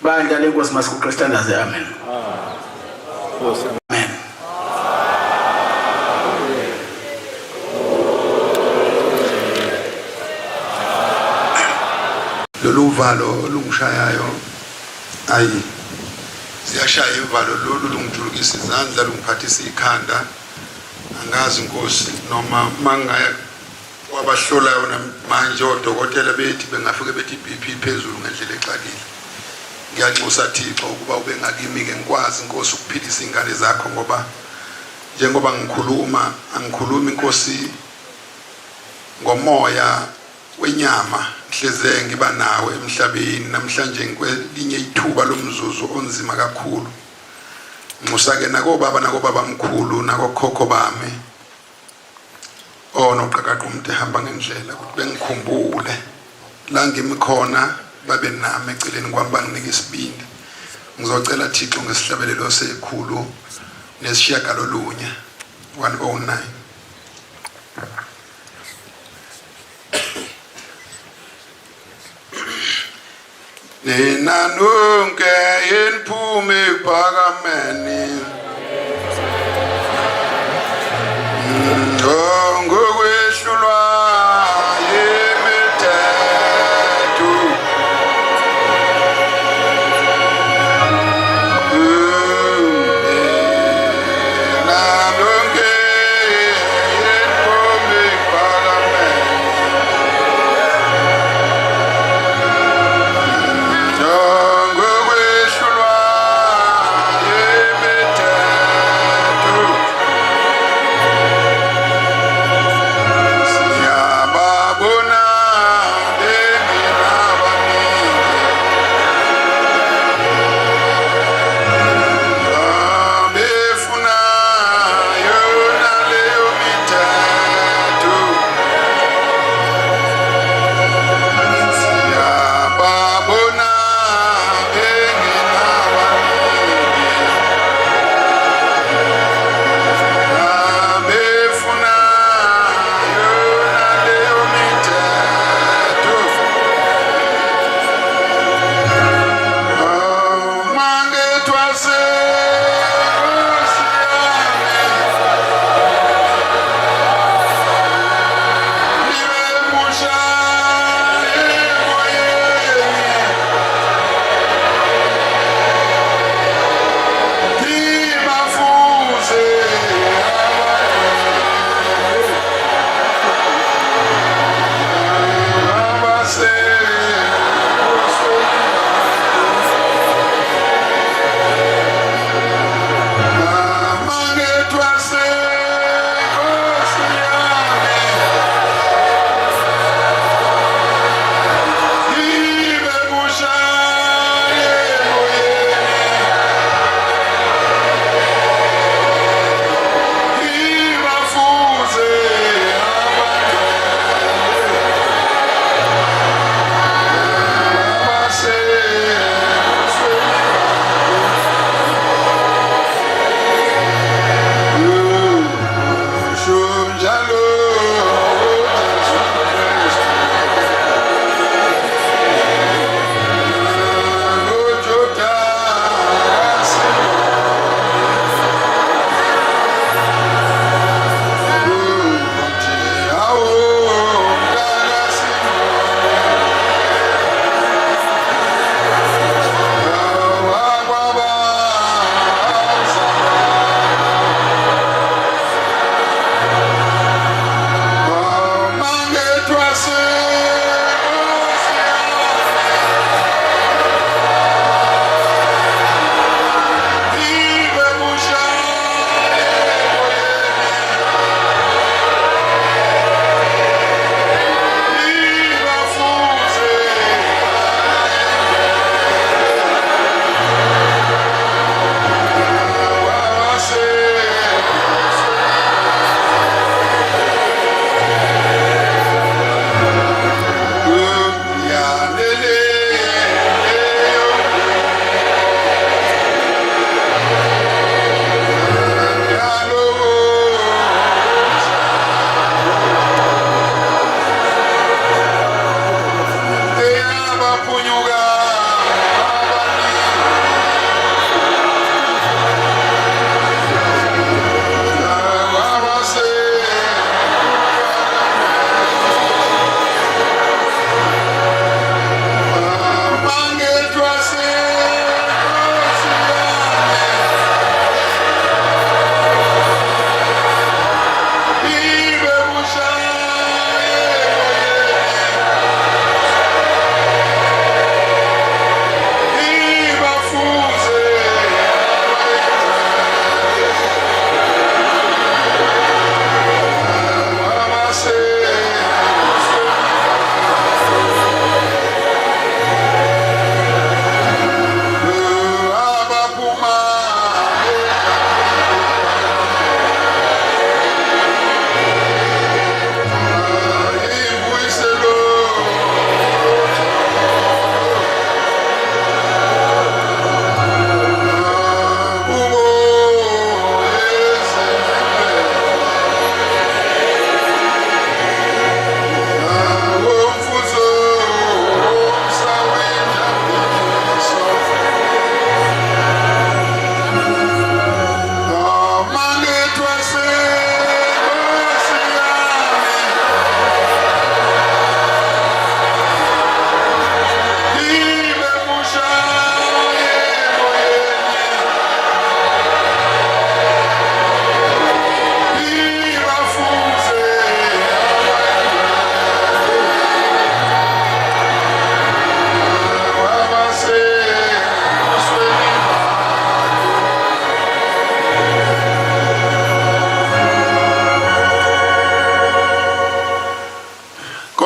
Bandla lenkosi masiguqe sithandaze amen. Amen. Lolu valo olungishayayo ayi ziyashaya ivalo lolu lungijulukisa izandla lungiphathisa ikhanda angazi inkosi noma mangaya kwabahlolayo manje odokotela bethi bengafike bethi i-BP phezulu ngendlela exakile. Ngiyanxusa Thixo ukuba ube ngakimi-ke ngikwazi Nkosi ukuphilisa iy'ngane zakho ngoba njengoba ngikhuluma angikhulumi Nkosi ngomoya wenyama ngihleze ngiba nawe emhlabeni namhlanje ngikwelinye ithuba lomzuzu onzima kakhulu nxusa-ke nakobaba nakobabamkhulu nakokhokho bami onoqaqaqa umuntu ehamba ngendlela ukuthi bengikhumbule la ngimi khona babe nami eceleni kwami banginike isibindi ngizocela Thixo ngesihlabelelo sekhulu nesishiyagalolunye 109 Nina nonke yeniphume ekuphakameni ngokwehlulwa yimithetho Nina nonke yeniphume ekuphakameni Ngokwehlulwa yimithetho.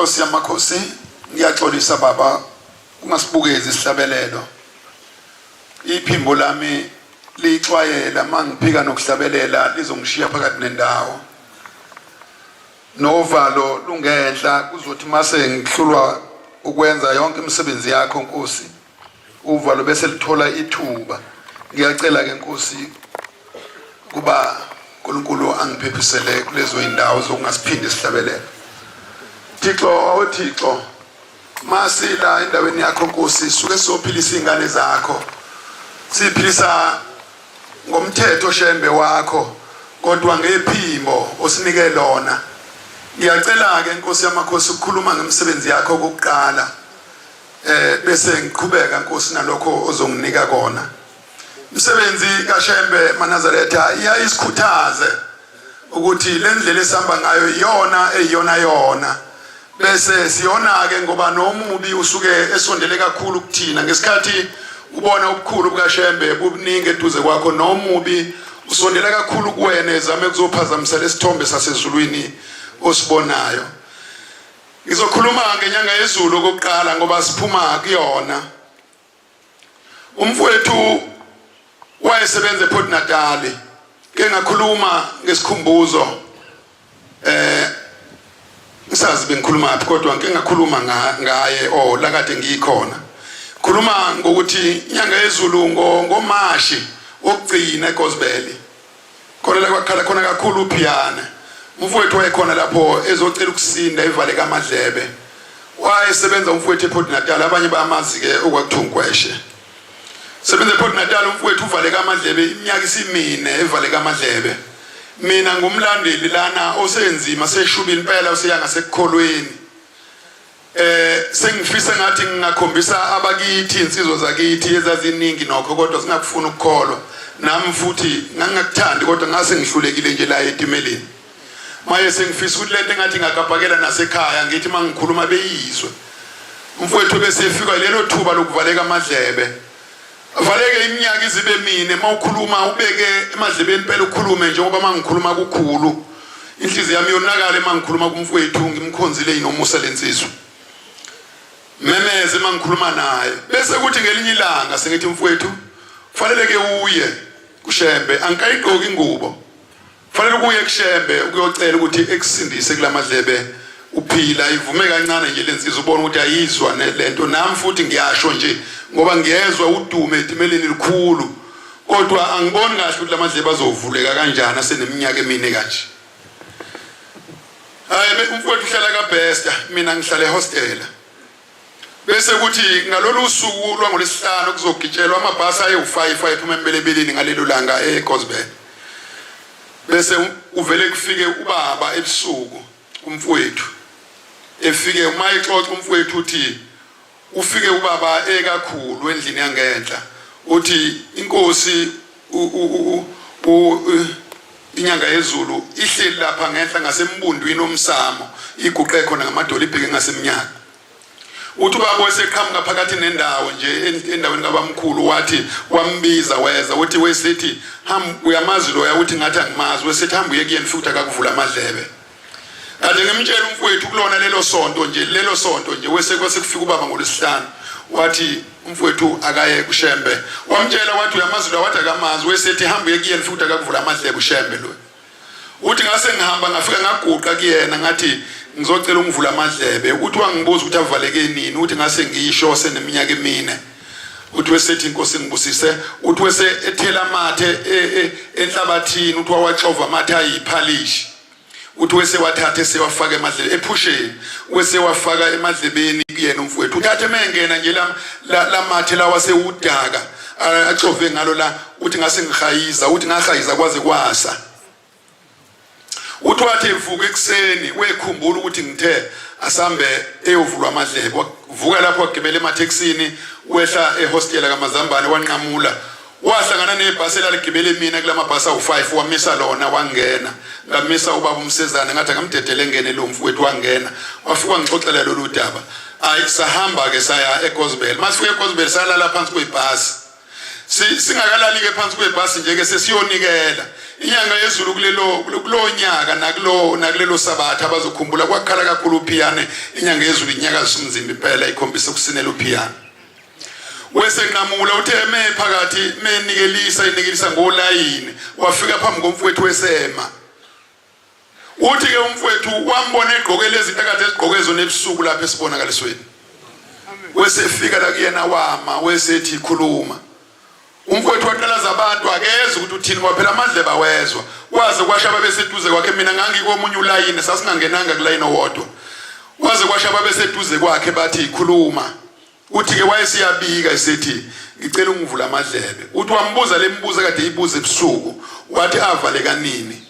Nkosi yamakhosi, ngiyaxolisa baba ungasibukezi isihlabelelo. Iphimbo lami liyixwayela mangiphika nokuhlabelela lizongishiya phakathi nendawo. Novalo lungenhla kuzothi mase ngihlulwa ukwenza yonke imisebenzi yakho Nkosi. Uvalo bese lithola ithuba. Ngiyacela ke Nkosi kuba uNkulunkulu angiphephisele kulezo indawo zokungasiphindi isihlabelelo. Thixo, awu Thixo, masila endaweni yakho Nkosi, suke sizophilisa izingane zakho. Siphilisa ngomthetho Shembe wakho kodwa ngephimbo osinike lona. Ngiyacela ke Nkosi yamakhosi ukukhuluma ngemisebenzi yakho kokuqala. Bese ngiqhubeka Nkosi nalokho ozonginika kona. Umsebenzi kaShembe maNazaretha iyayisikhuthaze ukuthi le ndlela esihamba ngayo iyona eyiyona yona, bese siyona ke ngoba nomubi usuke esondele kakhulu kuthina. Ngesikhathi ubona ubukhulu bukaShembe bubuningi eduze kwakho, nomubi usondela kakhulu kuwena ezame ukuzophazamisa lesithombe sasezulwini osibonayo. Ngizokhuluma ngenyanga yezulu okokuqala ngoba siphuma kuyona. Umfowethu wayesebenza ePort Natal, ke ngakhuluma ngesikhumbuzo, ngisazi bengikhuluma phi kodwa ngike ngakhuluma ngaye oh la kade ngikhona. Khuluma ngokuthi inyanga yezulu ngoMashi wokugcina eGosbeli khona la kwakhala khona kakhulu uphiyana. Umfowethu wayekhona lapho ezocela ukusinda evaleka amadlebe. Wayesebenza umfowethu ePort Natal, abanye bayamazi ke okwakuthiwa uNkweshe. Sebenza ePort Natal umfowethu, uvaleka amadlebe iminyaka isimine evaleka amadlebe. Mina ngumlandeli lana osenzima seshubile impela, useya ngasekukholweni. Sengifisa ngathi ngingakhombisa abakithi, insizwa zakithi ezaziningi nokho kodwa singakufuni ukukholwa. Nami futhi ngangingakuthandi kodwa ngase ngihlulekile nje la etimeleni. Maye sengifisa ukuthi lento engathi ngakabhakela nasekhaya, ngithi mangikhuluma beyizwe. Umfowethu bese efika lelo thuba lokuvaleka amadlebe. Valeke iminyaka izibe mine, mawukhuluma ubeke emadlebeni impela ukhulume njengoba mangikhuluma kukhulu. Inhliziyo yami yonakala mangikhuluma kumfowethu, ngimkhonzile inomusa lensizwa. Memeze mangikhuluma naye. Bese kuthi ngelinye ilanga sengithi mfowethu kufanele ke uye kuShembe, angikayigqoki ingubo. Kufanele kuye kuShembe ukuyocela ukuthi ekusindise kulamadlebe uphila. Ivume kancane nje lensizwa, ubona ukuthi ayizwa lento. Nami futhi ngiyasho nje ngoba ngiyezwa udume etimeleni likhulu, kodwa angiboni kahle ukuthi lamadlebe azovuleka kanjani aseneminyaka emine kanje. Hayi, umfowethu uhlala kaBester, mina ngihlala ehostela. Bese kuthi ngalolu suku lwangolwesihlanu kuzogitshelwa amabhasi ayewu-5 ayephuma embelebeleni ngalelo langa eGosbel. Bese uvele kufike ubaba ebusuku umfowethu. Efike uma exoxa umfowethu uthi ufike ubaba ekakhulu endlini yangenhla. Uthi inkosi inyanga yezulu ihleli lapha ngenhla ngasembundwini omsamo, iguqe khona ngamadolo ibheke ngasemnyango. Uthi ubaba waseqhamuka phakathi nendawo nje endaweni kabamkhulu, wathi wambiza weza. Uthi wesithi hamba, uyamazi loya? Uthi ngathi angimazi. Wesithi hamba uye kuyena futhi akakuvula amadlebe. Kade ngimtshela umfowethu kulona lelo sonto nje, lelo sonto nje wese kwase kufika ubaba ngolwesihlanu, wathi umfowethu akaye kuShembe. Wamtshela wathi uyamazi lo? Wathi akamazi. Wesethi hamba uye kuyena futhi akakuvula amadlebe uShembe lo. Uthi ngase ngihamba ngafika ngaguqa kuyena ngathi ngizocela ungivula amadlebe. Uthi wangibuza ukuthi avaleke nini. Uthi ngase ngisho seneminyaka emine. Uthi wesethi inkosi ngibusise. Uthi wese ethela amathe enhlabathini. Uthi wawaxova amathe ayiphalishi. Uthi wese wathatha esewafaka emadlebeni ephusheni, wese wafaka emadlebeni kuyena umfowethu. Uthathe mengena nje lamathe lawa sewudaka axove ngalo la. Uthi ngase ngihayiza, uthi ngahayiza kwaze kwasa. Uthi wathi evuka ekuseni wekhumbula ukuthi ngithe asambe eyovulwa amadlebe. Wavuka lapho wagibela emathekisini, wehla ehostela kaMazambane wanqamula, wahlangana nebhasi elaligibele mina kulamabhasi awu-5, wamisa lona wangena. Ngamisa ubaba uMsezane ngathi akamdedele engene lo mfowethu, wangena wafika wangixoxela lolu daba. Ayi sahamba ke saya eGosbel. Masifika eGosbel salala phansi kwebhasi. Singakalali ke phansi kwebhasi nje ke sesiyonikela. Inyanga yezulu kulelo kulowo nyaka nakulo nakulelo sabatha abazokhumbula kwakhala kakhulu uphiyane. Inyanga yezulu inyakazisa umzimba impela, ikhombisa ukusinela uphiyane. Wesenqamula uthe eme phakathi menikelisa inikelisa ngolayini, wafika phambi komfowethu wesema. Uthi ke umfowethu wambona egqoke lezi zinto akade ezigqoke zona ebusuku lapha esibonakalisweni. Wesefika la kuyena wama wesethi khuluma. Umfowethu waqalaza abantu akeze ukuthi uthini ngoba phela amadlebe awezwa. Waze kwasha ababeseduze kwakhe, mina ngangikomunye ulayini, sasingangenanga kulayini owodwa. Waze kwasha ababeseduze kwakhe bathi khuluma. Uthi-ke wayeseyabika esethi ngicela ungivula amadlebe. Uthi wambuza le mibuzo ekade ibuza ebusuku, wathi avaleka nini?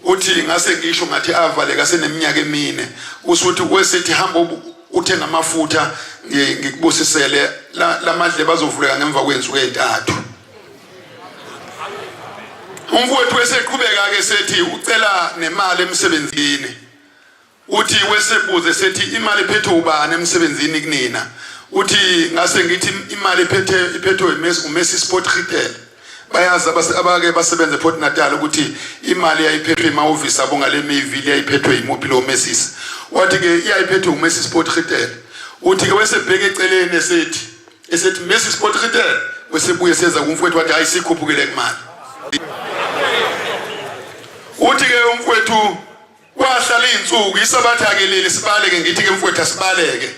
Uthi ngase ngisho ngathi avaleka seneminyaka emine. Usuthi wesethi hamba uthenga amafutha ngikubusisele lamadlebe azovuleka ngemva kwezinsuku ezintathu. Umfowethu weseqhubeka ke sethi ucela nemali emsebenzini. Uthi wesebuze sethi imali ephethwe ubani emsebenzini kunina? Uthi ngase ngithi imali ephethe iphethwe uMessi Sport Retail. Bayazi abake basebenze ePort Natal ukuthi imali yayiphethwe emahhovisi abo ngale Mayville yayiphethwe yimuphi lo Messi. Wathi ke yayiphethwe uMessi Sport Retail. Uthi ke wesebheke eceleni esethi esethi Messi Sport Retail wesebuye seza kumfowethu wathi hayi sikhuphukile kumali. Uthi ke umfowethu Kwahlala izinsuku isabatha ke leli sibaleke, ngithi ke mfowethu asibaleke,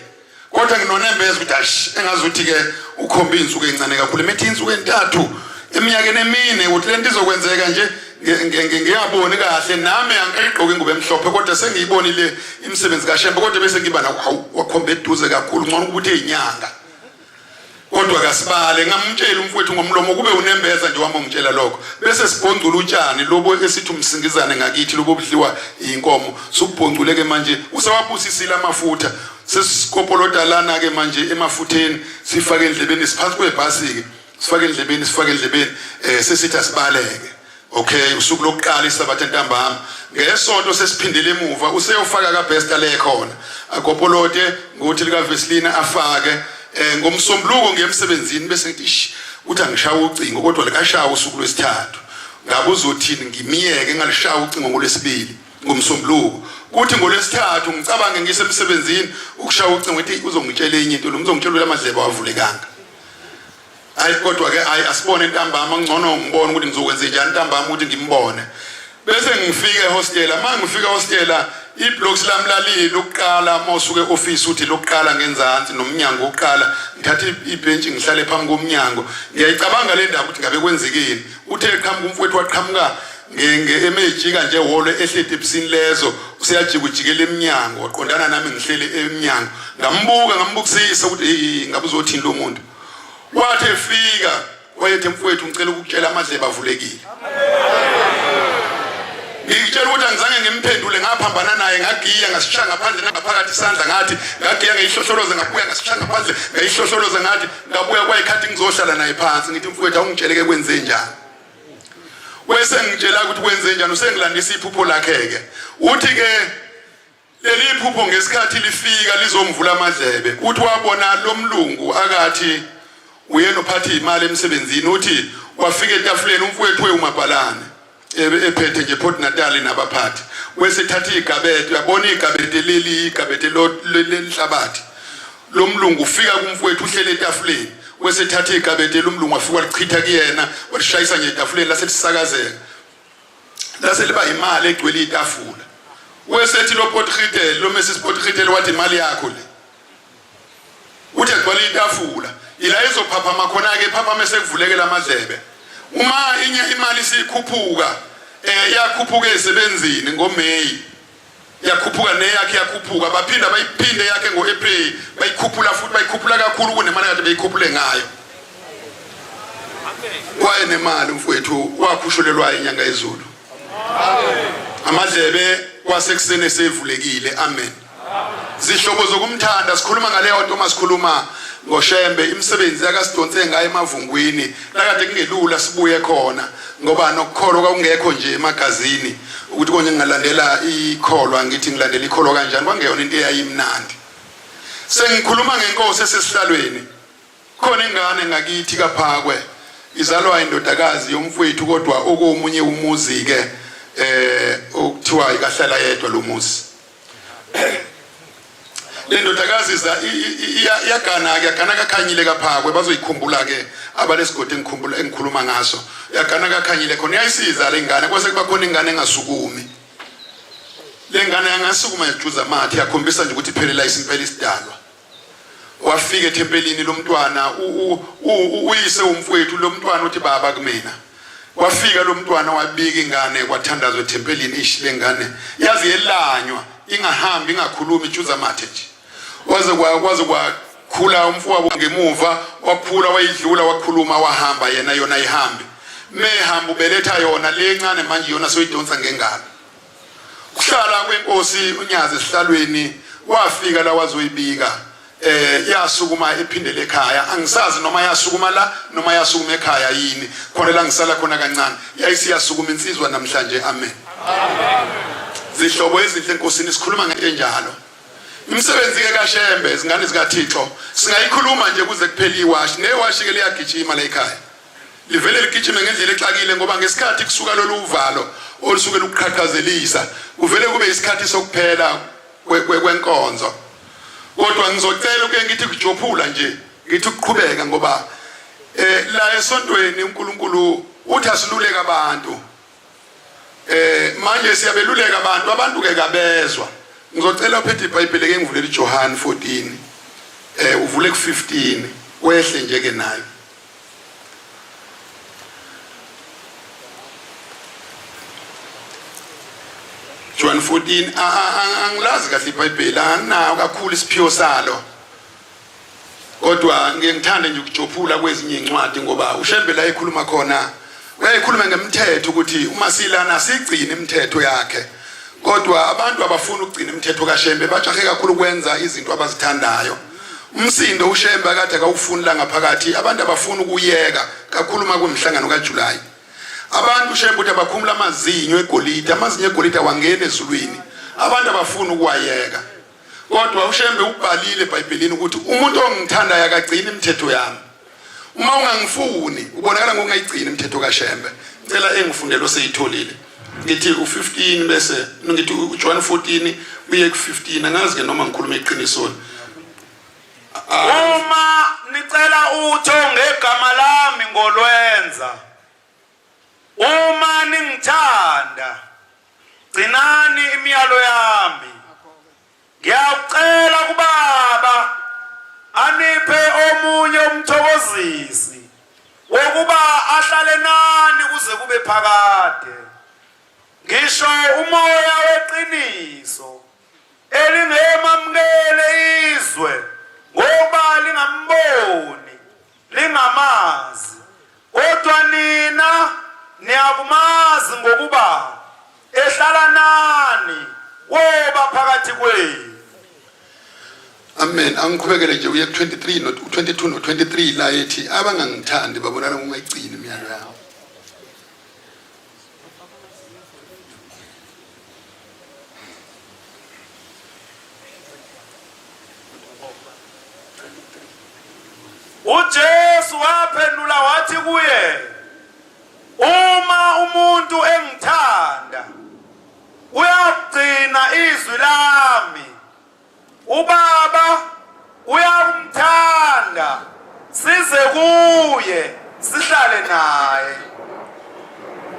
kodwa nginonembeza ukuthi ash engazi ukuthi ke ukhomba izinsuku ezincane kakhulu, emethi izinsuku ezintathu eminyakeni emine ukuthi lento izokwenzeka nje ngiyaboni kahle nami angikayigqoki ingubo emhlophe kodwa sengiyibonile imisebenzi kaShembe, kodwa bese ngiba nawo wakhomba eduze kakhulu, ngcono ukuthi eyinyanga kodwa kasibale. Ngamtshela umfowethu ngomlomo kube unembeza nje wami ongitshela lokho, bese sibhongcula utshani lobo esithi umsingizane ngakithi lobo budliwa inkomo, sukubhongcule ke manje usewabusisile amafutha, sesikopolota lana ke manje emafutheni, sifake endlebeni, siphansi kwebhasi ke, sifake endlebeni, sifake endlebeni, sesithi asibaleke. Okay, usuku lokuqala isabatha ntambama, ngesonto sesiphindele emuva, useyofaka kaBester le khona akopolote ngothi lika Veselina afake ngomsombuluko ngiye emsebenzini, bese ngithi ish uthi angishaya ucingo kodwa likashaya usuku lwesithathu, ngabe uzothini ngimiyeke ngalishaya ucingo ngolwesibili ngomsombuluko, kuthi ngolwesithathu ngicabange ngisemsebenzini ukushaya ucingo ngithi uzongitshela enye into lo uzongitshela amadlebe awavulekanga. Hayi kodwa ke hayi asibone ntambama, ngcono ngibone ukuthi ngizokwenza njani ntambama ukuthi ngimbone. Bese ngifika ehostela, uma ngifika ehostela iblocks lami lalili lokuqala uma usuke e-office uthi lokuqala ngenzansi nomnyango wokuqala, ngithatha ibhentshi ngihlale phambi komnyango, ngiyayicabanga le ndaba ukuthi ngabe kwenzekeni. Uthe eqhamuka umfowethu waqhamuka emejika nje hholo ehle etepsini lezo, useyajika ujikela emnyango waqondana nami ngihlele emnyango, ngambuka ngambukisisa ukuthi hey ngabe uzothini lo muntu. Wathi efika wayethe mfowethu ngicela ukukutshela amadlebe avulekile. Ngikutshela ukuthi angizange ngimphendule, ngaphambana naye ngagiya ngasishaya ngaphandle nangaphakathi isandla, ngathi ngagiya ngayihlohloloza ngabuya ngasishaya ngaphandle ngayihlohloloza ngathi ngabuya kwayikhathi ngizohlala naye phansi, ngithi mfowethu awungitshele ke kwenze njani. Wese ngitshela ukuthi kwenze njani, usengilandisa iphupho lakhe ke. Uthi ke Leli phupho ngesikhathi lifika lizomvula amadlebe, uthi wabona lo mlungu akathi uyena ophatha imali emsebenzini, uthi wafika etafuleni umfowethu wewumabhalane ephethe nje Port Natal nabaphathi, wesethatha igabede, uyabona igabede leli igabede lenhlabathi lo mlungu ufika kumfowethu uhlele etafuleni, wesethatha igabede lomlungu wafika walichitha kuyena, walishayisa nje etafuleni lase lisakazeka, lase liba imali egcwele itafula. Wesethi lo Potgieter lo Mrs Potgieter wathi imali yakho le, uthi agcwale itafula ila izophaphama khona ke, phaphama esekuvulekela amadlebe. Uma inye imali isikhuphuka yakhuphuka ezisebenzini ngoMay, yakhuphuka neyakhe yakhuphuka, baphinda bayiphinde yakhe ngo-April bayikhuphula futhi, bayikhuphula kakhulu kunemali kade beyikhuphule ngayo. Waye nemali umfowethu, wakhushulelwa inyanga yezulu, amadlebe kwasekuseni esevulekile. Amen. Zihlobo zokumthanda, sikhuluma ngaleyo nto uma sikhuluma ngoShembe, imisebenzi akasidonse ngayo emavungwini lakade kungelula sibuye khona, ngoba nokukholwa kwakungekho nje emagazini ukuthi konje ngingalandela ikholwa, ngithi ngilandela ikholwa kanjani, kwangeyona into eyayimnandi. Sengikhuluma ngenkosi esesihlalweni, khona ingane ngakithi kaPhakwe Izalwa indodakazi yomfowethu kodwa okomunye umuzi ke okuthiwa ikahlala yedwa lo muzi. Le ndodakazi iyagana ke, yagana kaKhanyile kaPhakwe, bazoyikhumbula ke abalesigodi engikhumbula engikhuluma ngaso. Yagana kaKhanyile khona, iyayisiza le ngane, kwase kuba khona ingane engasukumi. Le ngane yangasukuma yajuza amathe, yakhombisa nje ukuthi iphelela isimpela isidalwa. Wafika ethempelini lomntwana, uyise umfowethu lomntwana uthi baba kumina. Wafika lomntwana wabika ingane, kwathandazwa ethempelini. Ishi lengane yazi yelanywa, ingahambi, ingakhulumi, ijuza amathe nje. Waze kwaze kwakhula umfowabo ngemuva, wakhula wayidlula, wakhuluma, wahamba yena, yona ihambe. Mehamba ubeletha yona le ncane manje, yona soyidonsa ngengalo. Kuhlala kwenkosi uNyazi esihlalweni, wafika la wazoyibika, yasukuma ephindele ekhaya. Angisazi noma yasukuma la noma yasukuma ekhaya yini, khona la ngisala khona kancane. Yayisiyasukuma insizwa namhlanje. Amen. Zihlobo ezinhle enkosini, sikhuluma ngento enjalo. Imisebenzi ke kaShembe, izingane zikaThixo, singayikhuluma nje kuze kuphele iwashi. Newashi ke liyagijima la ekhaya, livele ligijime ngendlela exakile, ngoba ngesikhathi kusuka lolu uvalo olusuke lukuqhaqhazelisa, kuvele kube isikhathi sokuphela kwenkonzo. Kodwa ngizocela uke ngithi kujophula nje, ngithi ukuqhubeka, ngoba la esontweni uNkulunkulu uthi asiluleke abantu. Manje siyabeluleka abantu, abantu ke kabezwa. Ngizocela uphethe iBhayibheli ke ngivulele iJohn 14, uvule ku15, wehle nje ke nayo. John 14, angilazi kahle iBhayibheli, anginawo kakhulu isiphiwo salo, kodwa ngike ngithande nje ukujophula kwezinye incwadi, ngoba uShembe la ekhuluma khona uyayikhuluma ngemthetho, ukuthi uma silana sigcine imithetho yakhe. Kodwa abantu abafuna ukugcina imithetho kaShembe bajahe kakhulu ukwenza izinto abazithandayo. Umsindo uShembe akade akawufuni la ngaphakathi, abantu abafuna ukuyeka kakhulu uma kuyimhlangano kaJuly. Abantu uShembe uthi abakhumula amazinyo egolide, amazinyo egolide awangeni ezulwini, abantu abafuna ukuwayeka. Kodwa uShembe ubhalile eBhayibhelini ukuthi umuntu ongithandayo akagcini imithetho yami. Uma ungangifuni ubonakala ngokungayigcini imithetho kaShembe. Ngicela engifundele oseyitholile. Ngithi u15 bese ngithi uJohn 14 uye ku15, angazi ke noma ngikhuluma iqiniso. Uma nicela utho ngegama lami ngolwenza. Uma ningithanda, gcinani imiyalo yami. Ngiyakucela kubaba aniphe omunye umthokozisi wokuba ahlale nani kuze kube phakade, ngisho umoya weqiniso elingemamukele izwe ngoba lingamboni lingamazi, kodwa nina niyakumazi ngokuba ehlala nani woba phakathi kwenu. Amen. Angiqhubekele nje uye ku-23 no 22 no 23 la ethi abangangithandi babonana ngokungayigcini imiyalo yabo. UJesu waphendula wathi kuye, uma umuntu engithanda uyakugcina izwi lami, uBaba uyakumthanda, size kuye sihlale naye.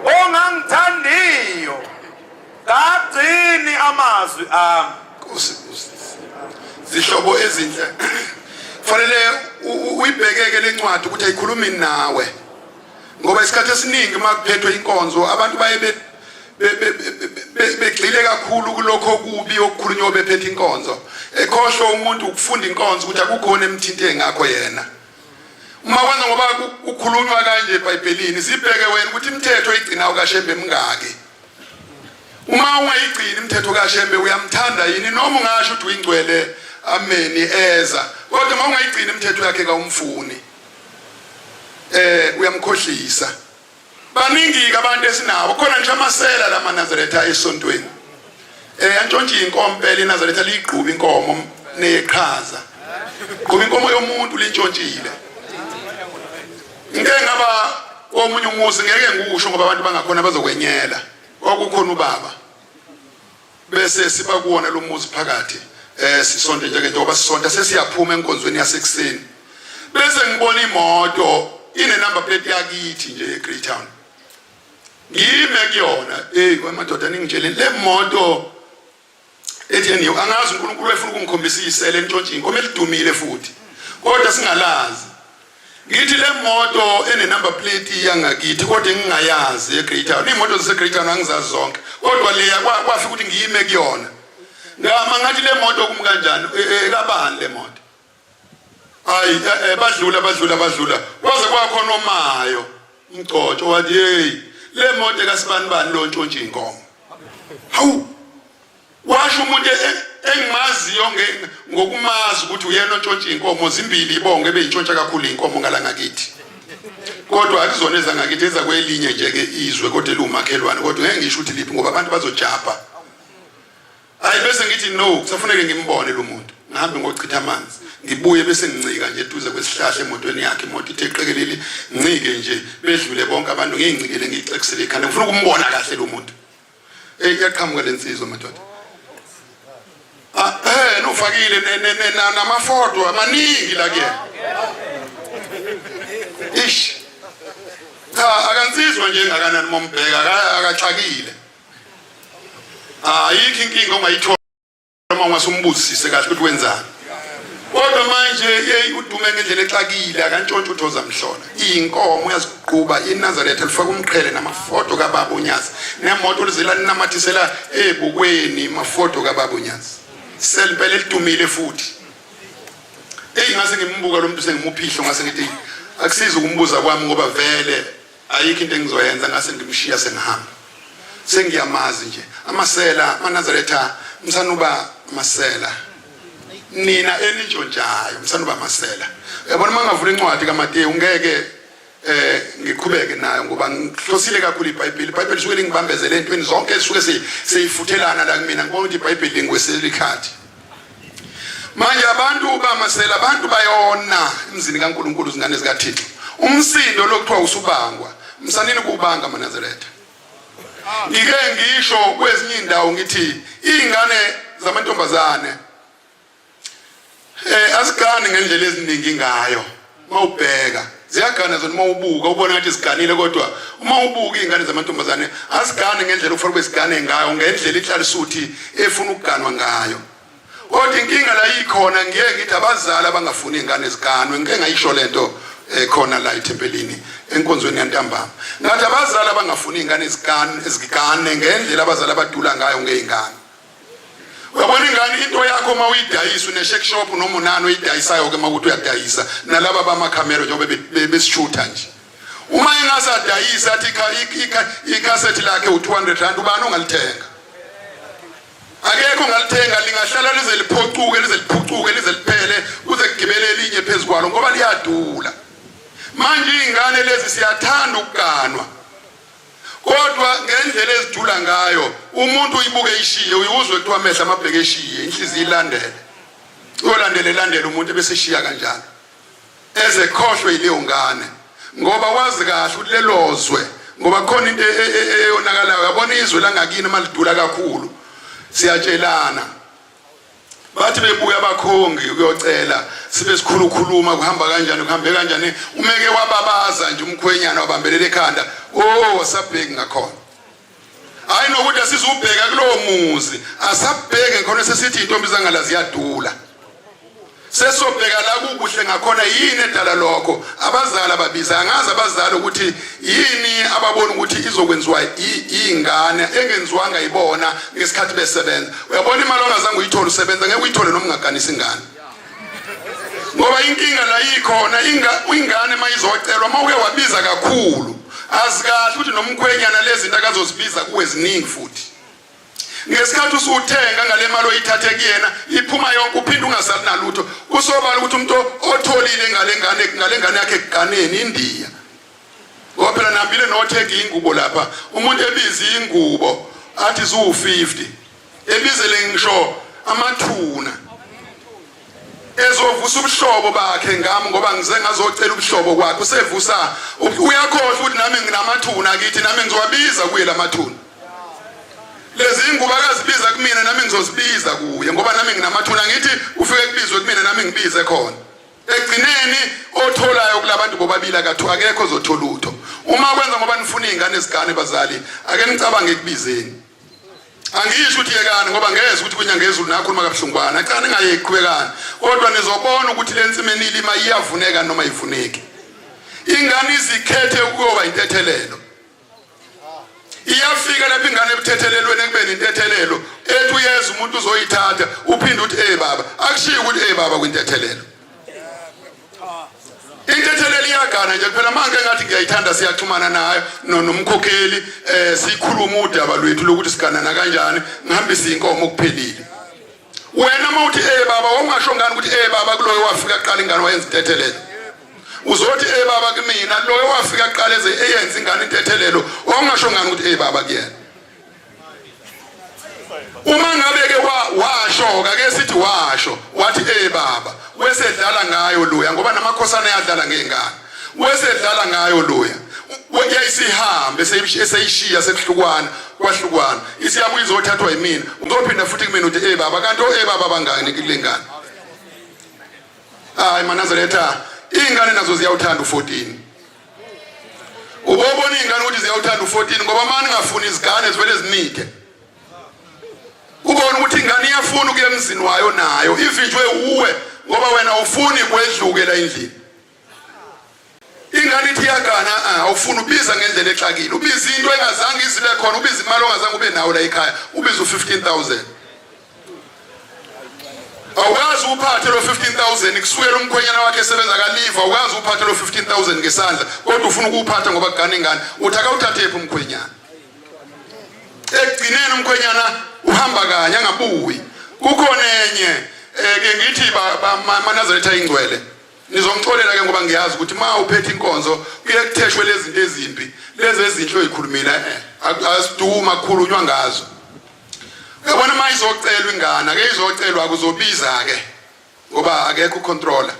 Ongangithandiyo kagcini amazwi ami. Nkosi zihlobo ezinhle, kufanele uyibhekeke lencwadi ukuthi ayikhulumi nawe, ngoba isikhathi esiningi uma kuphethwe inkonzo abantu baye begxile kakhulu kulokho okubi okukhulunywa bephethe inkonzo, ekhohlwa umuntu ukufunda inkonzo ukuthi akukhona emthinte ngakho yena. Uma kwenza ngoba kukhulunywa kanje eBhayibhelini, zibheke wena ukuthi imithetho oyigcinayo kaShembe mingaki. Uma ungayigcini imithetho kaShembe uyamthanda yini? Noma ungasho ukuthi uyingcwele, ameni, eza, kodwa uma ungayigcini imithetho yakhe kawumfuni, uyamkhohlisa. Baningi-ke abantu esinabo khona, ngisho amasela la maNazaretha esontweni, antshontshe inkomo impela. INazaretha liyigquba inkomo neyeqhaza, gquba inkomo yomuntu lintshontshile. Ngike ngaba Komunye umuzi ngeke ngikusho ngoba abantu bangakhona bazokwenyela. Kwakukhona ubaba. Bese siba kuwona lo muzi phakathi. Eh sisonte nje njengoba sisonta sesiyaphuma enkonzweni yasekuseni. Bese ngibona imoto ine number plate yakithi nje eGreytown. Ngime kuyona. Hey wemadoda ningitshele le moto ethi eniyo angazi uNkulunkulu wayefuna ukungikhombisa isele entshontshe inkomo elidumile futhi kodwa singalazi ngithi le moto ene number plate yangakithi kodwa engingayazi eGreat Town imoto zase Great Town angizazi zonke kodwa leya kwafika ukuthi ngiyime kuyona ngama ngathi le moto kumi kanjani e, e, ekabani le moto hayi e, badlula badlula badlula kwaze kwakhona omayo umgcotsho wathi hey le moto ekasibanibani lo ntshontshe inkomo hawu washo umuntu engimaziyo ngokumazi ukuthi uyena ontshontsha inkomo zimbili ibonge ebeyintshontsha kakhulu inkomo ngala ngakithi kodwa akuzona ezangakithi ezakwelinye nje ke izwe kodwa eliwumakhelwane kodwa ngeke ngisho ukuthi liphi ngoba abantu bazojabha Hayi bese ngithi no kusafuneke ngimbone lo muntu. Ngihambe ngochitha amanzi. Ngibuye bese ngincika nje eduze kwesihlahla emotweni yakhe imoto ithe qekelele ngincike nje bedlule bonke abantu ngiyincikele ngiyixekisele ikhanda ngifuna ukumbona kahle lo muntu. Ey iyaqhamuka lensizwa madoda. Ah eh nofakile namafoto amaningi la kuyena. Ish. Cha akansizwa nje engakanani mombheka akaxakile. Ayikho inkinga ongayithola uma ungasumbuzisise kahle ukuthi wenzani. Kodwa manje yeyi udume ngendlela exakile akantshontshe uthoza mhlola. Iyinkomo uyaziquba iNazaretha lifaka umqhele namafoto kababa uNyazi. Nemoto lizela linamathisela ebukweni mafoto kababa uNyazi. Selimpela elidumile futhi. Eyi ngase ngimbuka lo muntu sengimuphihlo ngase ngithi akusizi ukumbuza kwami ngoba vele Ayikho into engizoyenza ngase ngimshiya sengihamba. Sengiyamazi nje. Amasela, amaNazaretha, msanuba amasela. Nina enintshontshayo, msanuba amasela. Uyabona uma ngavula incwadi kaMateyu ngeke eh ngiqhubeke nayo ngoba ngihlosile kakhulu iBhayibheli. IBhayibheli lisuke lingibambezele entweni zonke esuke seyifuthelana la kumina. Ngibona ukuthi iBhayibheli lingwesela ikhathi. Manje abantu bamasela abantu bayona emzini kaNkuluNkulu izingane zikaThixo. Umsindo lokuthiwa usubangwa. Msanini kubanga maNazaretha. Ngike ngisho kwezinye indawo ngithi izingane zamantombazane eh azigani ngendlela eziningi ngayo mawubheka ziyagana zona uma ubuka ubona ngathi ziganile kodwa uma ubuka izingane zamantombazane azigani ngendlela okufanele kube zigane ngayo ngendlela inhlalisuthi efuna ukuganwa ngayo kodwa inkinga la ikhona ngiye ngithi abazali abangafuni izingane ziganwe ngike ngayisho lento eh, khona la ethempelini enkonzweni yantambama ngathi abazali abangafuni izingane zigane zigane ngendlela abazali abadula ngayo ngezingane Uyabona ingane into yakho uma uyidayisa une-shake shop noma unani oyidayisayo ke uma ukuthi uyadayisa nalaba bamakhamera njengoba besishutha nje uma engasadayisi athi ikhasethi lakhe u-200 rand ubani ongalithenga akekho ongalithenga lingahlala lize liphocuke lize liphucuke lize liphele kuze kugibele elinye phezu kwalo ngoba liyadula manje iy'ngane lezi siyathanda ukuganwa Kodwa ngendlela ezidula ngayo umuntu uyibuke ishiye uyuzwe kuthiwa amehlo amabheke eshiye inhliziyo ilandele uyolandela elandela umuntu ebese eshiya kanjalo eze khohlwe yileyo ngane ngoba wazi kahle ukuthi lelozwe ngoba khona into e, e, e, eyonakalayo yabona izwe langakini uma lidula kakhulu siyatshelana Bathi bebuya abakhongi ukuyocela sibe sikhulu khuluma kuhamba kanjani kuhambe kanjani umeke wababaza nje umkhwenyana wabambelela ekhanda oh asabheki ngakhona hayi nokuthi asizubheka kulowo muzi asabheke khona sesithi intombi zangala ziyadula sesobheka la kukuhle ngakhona yini edala lokho abazali ababiza angazi abazali ukuthi yini ababona ukuthi izokwenziwa ingane engenziwanga ibona ngesikhathi besebenza uyabona imali ongazange uyithole usebenza ngeke uyithole noma ungaganisa ingane ngoba inkinga la ikhona ingane uma izocelwa uma uke wabiza kakhulu azi kahle ukuthi nomkhwenyana lezi zinto akazozibiza kuwe ziningi futhi ngesikhathi usuthenga ngale mali oyithathe kuyena iphuma yonke uphinde ungasali nalutho kusobala ukuthi umuntu otholile ngale ngane ngale ngane yakhe ekuganeni indiya ngoba phela nihambile nothenga ingubo lapha umuntu ebiza ingubo athi ziwu-50 ebizele ngisho amathuna Ezovusa ubuhlobo bakhe ngami ngoba ngize ngazocela ubuhlobo kwakhe usevusa uyakhohlwa ukuthi nami nginamathuna kithi nami ngizowabiza kuye lamathuna. Lezi ingubo akazibiza kumina nami ngizozibiza kuye ngoba nami nginamathuna ngithi ufike kubizwe kumina nami ngibize khona. Ekugcineni otholayo kulabantu bobabili akathu akekho ozothola utho. Uma kwenza ngoba nifuna izingane ezigane bazali ake nicabange ekubizeni. Angisho ukuthi yekani ngoba ngeze ukuthi kwinyanga yezulu nakhuluma kabuhlungwana. Cha ningayeki qhubekani. Kodwa nizobona ukuthi le nsimi enilima iyavuneka noma ivuneki. Ingane izikhethe ukuyoba intethelelo. Iyafika lapho ingane ebuthethelelweni ekubeni intethelelo ethi uyeza umuntu uzoyithatha uphinde uthi eh baba akushiyi ukuthi eh baba kwintethelelo. Intethelelo iyagana nje kuphela manje ngathi ngiyayithanda siyaxhumana nayo nomkhokheli eh sikhuluma udaba lwethu lokuthi siganana kanjani ngihambise inkomo kuphelile. Wena uma uthi eh baba wawungasho ngani ukuthi eh baba kuloyo wafika kuqala ingane wayenza intethelelo. Uzothi eh baba kumina loyo wafika kuqala eze eyenza ingane intethelelo wawungasho ngani ukuthi eh baba kuyena. Uma ngabe ke washo ake sithi washo wathi eh baba wesedlala ngayo loya ngoba namakhosana ayadlala ngezingane wesedlala ngayo loya yayisihambe eseyishiya sekuhlukwana kwahlukwana isiyabuya izothathwa yimina uzophinda futhi kumina uthi eh baba kanti o eh baba bangani kule ngane hayi manazaretha iy'ngane nazo ziyawuthanda u-14 ubobona iy'ngane ukuthi ziyawuthanda u-14 ngoba uma ningafuni izigane zivele zimithe ubona ukuthi ingane iyafuna ukuya emzini wayo nayo ivinjwe uwe ngoba wena ufuni kwedluke la endlini ingane ithi iyagana ah, awufuni ubiza ngendlela exakile ubiza into engazange izibe khona ubiza imali ongazange ube nawo la ekhaya ubiza u-15000 awukazi uphathe lo 15000 kusukela umkhwenyana wakhe esebenza kaliva awukazi uphathe lo 15000 ngesandla kodwa ufuna ukuwuphatha ngoba kugana ingane uthi akawuthathephi umkhwenyana ekugcineni umkhwenyana uhamba kanye angabuyi kukhona enye eh, ke ngithi manazaretha ingcwele nizongixolela ke ngoba ngiyazi ukuthi uma uphethe inkonzo kuye kutheshwe lezi zinto ezimbi lezi ezinhle oyikhulumile eh asiduma kukhulunywa ngazo uyabona uma izocelwa ingane ake izocelwa kuzobiza ke ngoba akekho ucontroller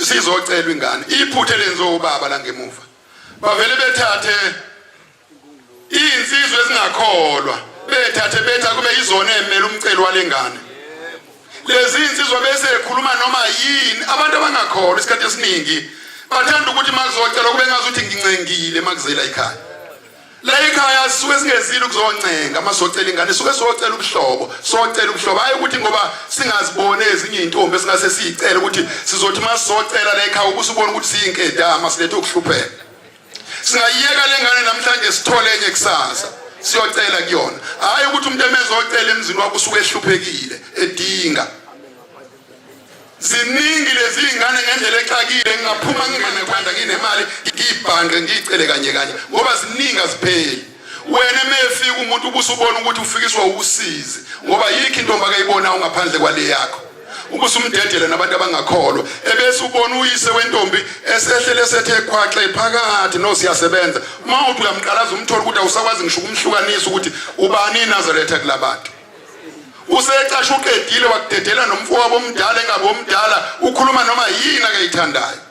sizocelwa ingane iphuthe lenziwe ubaba la ngemuva bavele bethathe izinsizwa ezingakholwa bethathe betha kube izona emele umceli walengane lezi insizwa bese ekhuluma noma yini abantu abangakholwa isikhathi esiningi bathanda ukuthi makuzocelwa kube ngazi ukuthi ngincengile makuzela ekhaya la ekhaya sisuke singezile ukuzoncenga uma socela ingane suke socela ubuhlobo socela ubuhlobo hayi ukuthi ngoba singaziboni ezinye izintombi esingase siyicele ukuthi sizothi uma socela la ekhaya ubusubona ukuthi siyinkedama silethe ukuhlupheka singayiyeka lengane namhlanje sithole enye kusasa siyocela kuyona hayi ukuthi umuntu emezocela emzini wakho usuke ehluphekile edinga ziningi lezi ingane ngendlela exakile ngingaphuma ngingenekhanda nginemali ngiyibhanqe ngiyicele kanye kanye ngoba ziningi azipheli wena emefika umuntu ubusubona ukuthi ufikiswa usizi ngoba yikho intombi akayibonayo ngaphandle kwale yakho ubusumdedela nabantu abangakholwa ebese ubona uyise wentombi esehlele esethe khwaxe phakathi no siyasebenza uma uthi uyamqalaza umthole ukuthi awusakwazi ngisho ukumhlukanisa ukuthi ubani iNazaretha kulabantu usecasha uqedile wakudedela nomfowabo omdala engabe omdala ukhuluma noma yini akayithandayo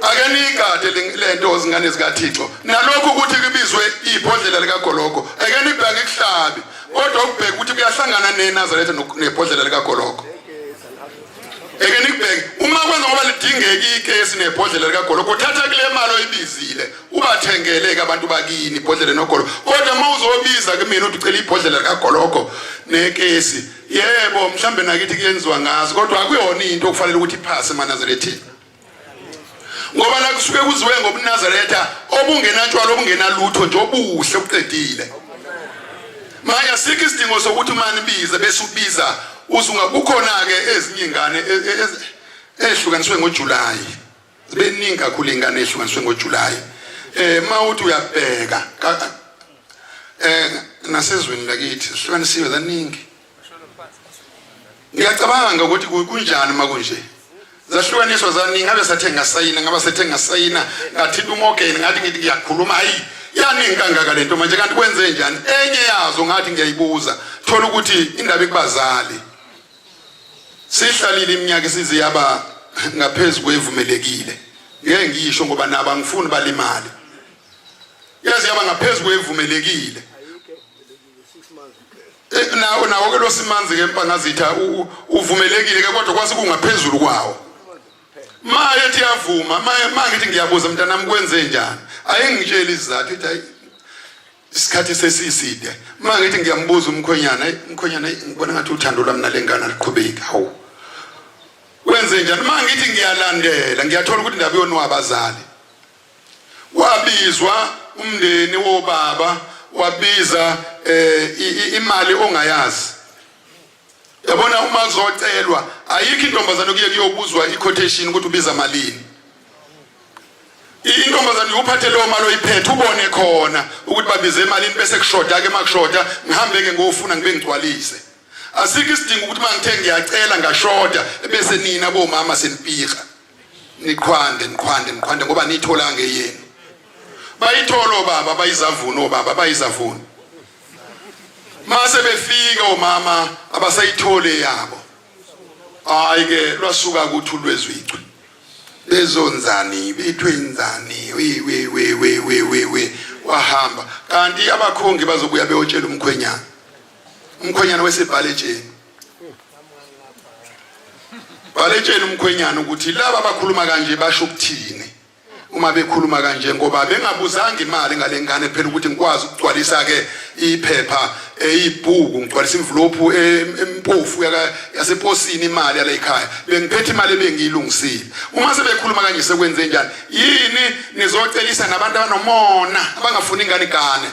ake niyigade le nto zingane zikathixo nalokhu ukuthi kubizwe ibhodlela likagologo ake nibheke ikuhlabi kodwa ukubheka ukuthi kuyahlangana nenazaretha nebhodlela likagologo eke nikubheke uma kwenza ngoba lidingeka ikesi nebhodlela likagologo uthatha kule mali oyibizile ubathengele-ke abantu bakini ibhodlela nogologo kodwa uma uzobiza kumina uthi ucela ibhodlela likagologo nekesi yebo mhlambe nakithi kuyenziwa ngazo kodwa akuyona into okufanele ukuthi iphase emanazaretheni ngoba la kusuke kuziwe ngobunazaretha obungenatshwala obungenalutho nje obuhle obuqedile manje asikho isidingo sokuthi uma nibize bese ubiza uzunga kukhona-ke ezinye ingane e, e, e, ehlukaniswe ngojulayi zibe ningi kakhulu ingane ehlukaniswe ngojulayi um uma uthi uyabheka um nasezweni lakithi zihlukanisiwe zaningi ngiyacabanga ukuthi kunjani uma kunje zahlukaniswa zaningi ngabe sathe ngasayina ngabe sethe ngasayina ngathinta umogeni ngathi ngithi ngiyakhuluma hayi yaningi kangaka lento manje kanti kwenze njani enye yazo ngathi ngiyayibuza thola ukuthi indaba ikubazali Sihlalile iminyaka isize yaba ngaphezu kwevumelekile. Ngeke ngisho ngoba nabo angifuni balimale. Yaze yaba ngaphezu kwevumelekile. Eh, nawo nawo ke losimanzi ke mpangazitha uvumelekile ke kodwa kwase kungaphezulu kwawo. Maye ethi yavuma, maye mangithi ngiyabuza mntanami kwenze njani? Ayengitshela isizathu ethi hayi isikhathi sesiside. Mangithi ngiyambuza umkhwenyana, hey umkhwenyana ngibona ngathi uthando lwami nalengane aliqhubeki. Hawu. Kwenze njani? Mangithi ngiyalandela, ngiyathola ukuthi indaba yonwa abazali. Wabizwa umndeni wobaba wabiza eh, imali ongayazi. Yabona uma kuzocelwa ayikho intombazane kuye kuyobuzwa i-quotation ukuthi ubiza malini. Intombazane uphathe leyo mali oyiphethe ubone khona ukuthi babize emalini bese kushoda ke makushoda ngihambe ke ngofuna ngibe ngigcwalise. Asikho isidingo ukuthi mangithe ngiyacela ngashoda bese nina bomama senipika. Niqhwande niqhwande niqhwande ngoba nitholanga eyenu. Bayithola obaba bayizavuna obaba bayizavuna. Mase befika omama abasayithole yabo. Hayi ke lwasuka kuthi ulwezwichwe. Bezonzani bethwenzani we we we we we we we wahamba kanti abakhongi bazobuya beyotshela umkhwenyana. Umkhwenyana wesibhale etsheni. Bhaletsheni umkhwenyana ukuthi laba abakhuluma kanje basho ukuthini. uma bekhuluma kanje ngoba bengabuzanga imali ngale ngane phela ukuthi ngikwazi ukugcwalisa ke iphepha eyibhuku ngigcwalisa imvulophu empofu yaseposini imali yala ekhaya bengiphethe imali ebengiyilungisile uma sebekhuluma kanje sekwenze njani yini nizocelisa nabantu abanomona abangafuni ingane igane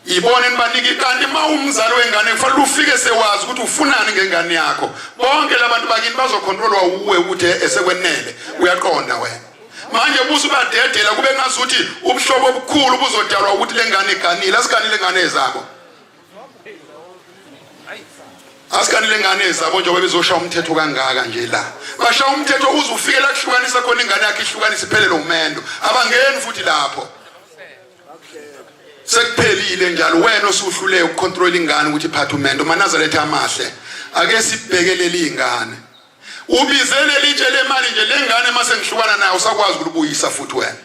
Ibona nibanike kanti uma umzali wengane kufanele ufike sewazi ukuthi ufunani ngengane yakho. Bonke labantu bakini bazokhontrolwa uwe ukuthi esekwenele uyaqonda wena. Manje busu badedela kube ngazuthi ubuhlobo obukhulu buzodalwa ukuthi lengane iganile asiganile ingane ezabo. Asiganile ingane ezabo njengoba bezoshaya umthetho kangaka nje la. Bashaya umthetho uze ufike la kuhlukanisa khona ingane yakhe ihlukanise iphelele umendo. Abangeni futhi lapho. Sekuphelile njalo wena osuhluleke ukucontrol ingane ukuthi iphathe umendo manazaretha amahle ake sibhekelele ingane ubizele litshe lemali nje lengane mase ngihlukana nayo usakwazi ukulubuyisa futhi wena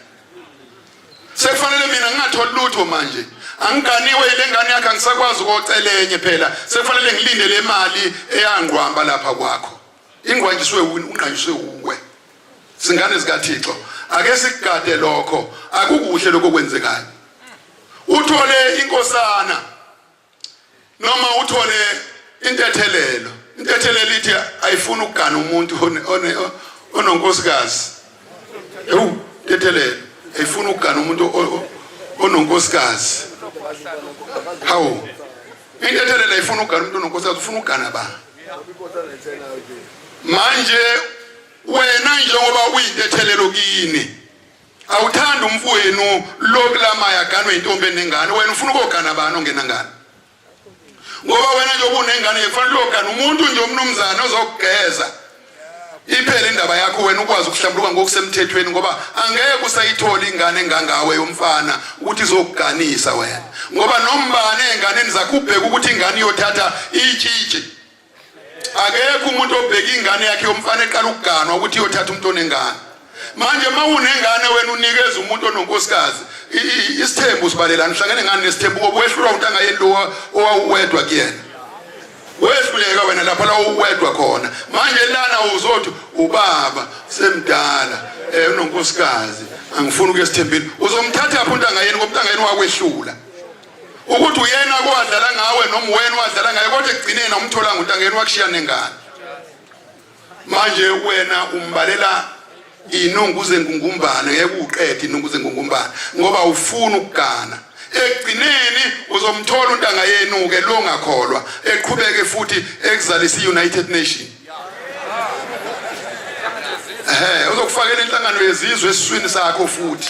sekufanele mina ngingatholi lutho manje angiganiwe ile ngane yakhe angisakwazi ukocela enye phela sekufanele ngilinde le mali eyangqwamba lapha kwakho ingqwanjiswe ungqanjiswe uwe Singane zikaThixo, ake sikugade lokho, akukuhle lokho kwenzekayo. Uthole inkosana noma uthole intethelelo. Intethelelo ithi ayifuni ukugana umuntu ononkosikazi. Ewu, intethelelo ayifuni ukugana umuntu ononkosikazi. Hawu. Intethelelo ayifuni ukugana umuntu ononkosikazi, ufuna ukugana ba. Manje Wena njengoba uyintethelelo kini awuthandi umfowenu lo kulamaya aganwe intombi enengane wena ufuna ukogana bani ongenangane ngoba wena nje ubunengane kufanele uyogana umuntu nje umnumzane ozokugeza iphele indaba yakho wena ukwazi ukuhlambuluka ngokusemthethweni ngoba angeke usayithola ingane engangawe yomfana ukuthi izokuganisa wena ngoba nombane enganeni zakho ubheke ukuthi ingane iyothatha itshitshi Akekho umuntu obheka ingane yakhe yomfana eqala ukuganwa ukuthi iyothatha umuntu onengane. Manje uma unengane wena unikeza umuntu ononkosikazi isithembu usibalelani uhlangene ngani nesithembu ngoba wehlulwa untanga yeni lo owawuwedwa kuyena. Wehluleka wena lapha la uwedwa khona. Manje lana uzothi ubaba semdala eh unonkosikazi angifuni ukuya esithembini. Uzomthatha phi untanga yeni ngoba untanga yeni wakwehlula. Ukuthi uyena kowadlala ngawe noma wena wadlala ngaye kodwa ekugcineni awumtholanga untangeni wakushiya nengane. Manje wena umbalela inungu zengungumbane ngeke uqede inungu zengungumbane ngoba ufuna ukugana. Ekugcineni uzomthola untanga yenu ke lo ngakholwa eqhubeke futhi ekuzalisa i-United Nation. Ehhe uzokufakela inhlangano yezizwe esiswini sakho futhi.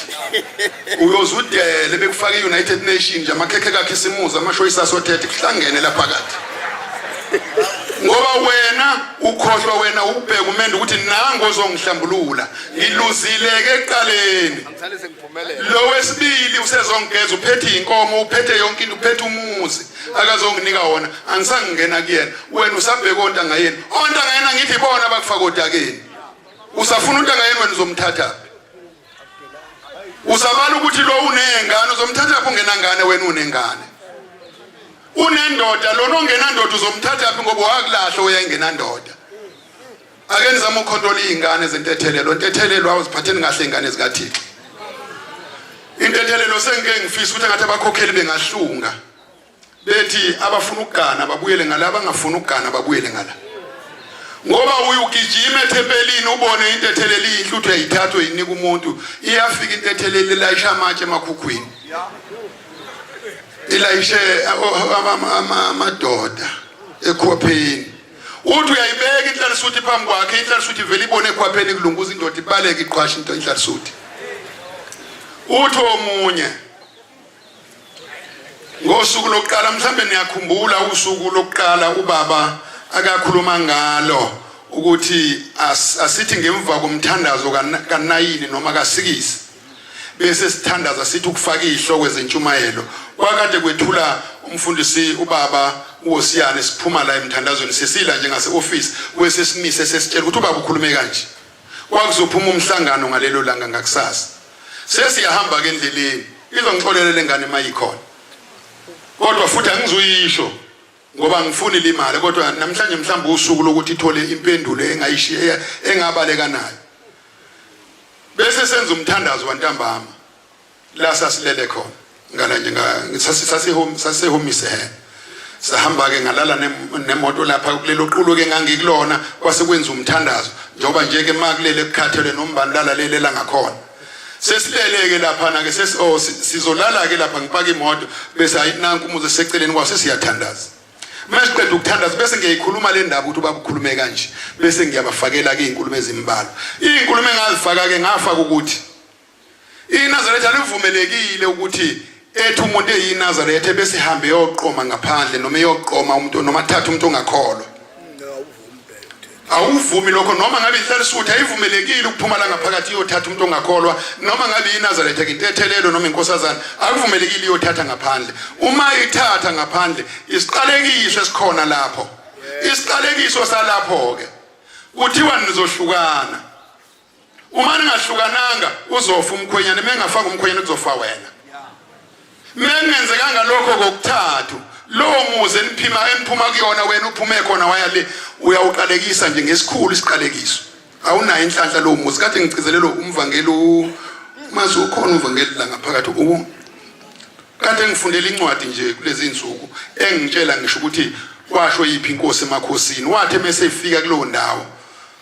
Uyozudele bekufaka i-United Nations nje amakhekhe kaKhisimuzi amashoyisa sothethe kuhlangene lapha phakathi. Ngoba wena ukhohlwa, wena ubheka umendo ukuthi nangu ozongihlambulula, ngiluzile-ke ekuqaleni. Lo wesibili usezongigeza, uphethe inkomo, uphethe yonke into, uphethe umuzi, akazonginika wona, angisangingena kuyena. Wena usabheka ontanga yenu, ontanga yena ngithi bona abakufaka odakeni. Usafuna untanga yenu, wena uzomthatha usabala ukuthi lo unengane, uzomthatha phi ungenangane? Wena unengane, unendoda. Lona ongenandoda uzomthatha phi, ngoba wakulahla oyayengenandoda? Ake nizame ukukhontrola iy'ngane zentethelelo. Ntethelelo, awuziphatheni kahle iy'ngane zikaThixo. Intethelelo, sengike ngifisa ukuthi engathi abakhokheli bengahlunga bethi abafuna ukugana babuyele ngala, abangafuni ukugana babuyele ngala, ngoba uye ugijima ethempelini ubone intethelelo inhle, uthi uyayithatha uyinika umuntu, iyafika intethelelo ilayisha amatshe emakhukhwini, ilayishe amadoda ekhwapheni. Uthi uyayibeka inhlalisuthi phambi kwakhe, inhlalisuthi ivele ibone ekhwapheni kulunguza indoda, ibaleke iqhwasha into inhlalisuthi. Uthi omunye ngosuku lokuqala, mhlambe niyakhumbula usuku lokuqala ubaba akakhuluma ngalo ukuthi asithi ngemva komthandazo kanayini noma kasikisi bese sithandaza sithi ukufaka izihloko ezentshumayelo. Kwakade kwethula umfundisi ubaba uWosiyane, siphuma la emthandazweni sesila nje ngase office, kwese simise sesitshela ukuthi ubaba ukhulume kanje, kwakuzophuma umhlangano ngalelo langa ngakusasa. Sesiyahamba ke endleleni, izongixolela lengane mayikhona, kodwa futhi angizuyisho ngoba ngifuni limali, kodwa namhlanje mhlawumbe usuku lokuthi ithole impendulo engayishiya engabaleka nayo. Bese senza umthandazo wantambama la sasilele khona ngala nje sasihomise he, sahamba ke ngalala nemoto lapha kulelo qulo ke ngangikulona, kwase kwenza umthandazo njengoba nje ke makulele kukhathelwe nombani lala lele la ngakhona. Sesilele ke lapha na ke sesi oh sizolala ke lapha, ngipaka imoto bese hayi nanku umuzi seceleni kwaso, siyathandaza. Masiqeda ukuthandaza bese ngiyayikhuluma le ndaba ukuthi ubaba ukhulume kanje, bese ngiyabafakela ke izinkulumo ezimbalwa. Izinkulumo engazifaka ke, ngafaka ukuthi iNazaretha livumelekile ukuthi ethi umuntu eyiNazaretha bese hambe yoqoma ngaphandle noma eyoqoma umuntu noma athathe umuntu ongakholwa. Awuvumi lokho, noma ngabe inhlalisuthi ayivumelekile ukuphuma la ngaphakathi iyothatha umuntu ongakholwa, noma ngabe iNazaretha intethelelo noma inkosazana, akuvumelekile iyothatha ngaphandle. Uma ithatha ngaphandle, isiqalekiso esikhona lapho, isiqalekiso salapho ke kuthiwa nizohlukana. Uma ningahlukananga uzofa umkhwenyana, mengafaka umkhwenyana kuzofa wena. Mengenzekanga lokho kokuthathu, lowo muzi eniphima eniphuma kuyona, wena uphume khona waya le, uyawuqalekisa nje ngesikhulu isiqalekiso. Awunayo inhlanhla lowo muzi. Kade ngigcizelelo umvangeli mazi ukhona umvangeli la ngaphakathi u kade ngifundela incwadi nje kulezi insuku engitshela ngisho ukuthi kwasho yiphi inkosi emakhosini, wathi mese efika kulowo ndawo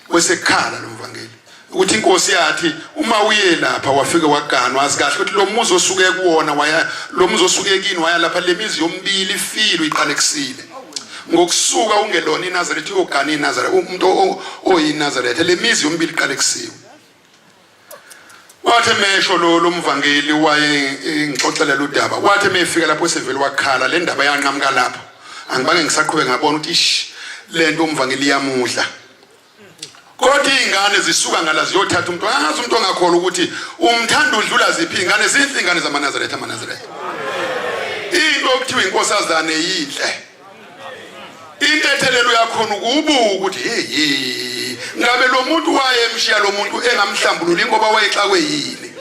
kwesekhala lo mvangeli ukuthi inkosi yathi uma uye lapha wafike waganwa, azi kahle ukuthi lo muzi osuke kuwona waya, lo muzi osuke kini waya lapha, le mizi yomibili ifile, uyiqalekisile ngokusuka ungelona iNazaretha uyogana iNazaretha, umuntu oyiNazaretha, le mizi yomibili iqalekisiwe. Wathi mesho lo lomvangeli waye ngixoxela udaba, wathi mefika lapho sevele wakhala, le ndaba yanqamuka lapho, angibange ngisaqhubeka, ngabona ukuthi ish lento umvangeli iyamudla. Kodwa iy'ngane zisuka ngala ziyothatha umuntu angazi, umuntu ongakholwa ukuthi umthanda udlula ziphi iy'ngane. Zinhle iy'ngane zamaNazaretha, amaNazaretha into okuthiwa inkosazane yinhle, intethelelo yakhona ukubuka ukuthi hey, ngabe lo muntu wayemshiya lo muntu engamhlambululi ngoba wayexakwe yini?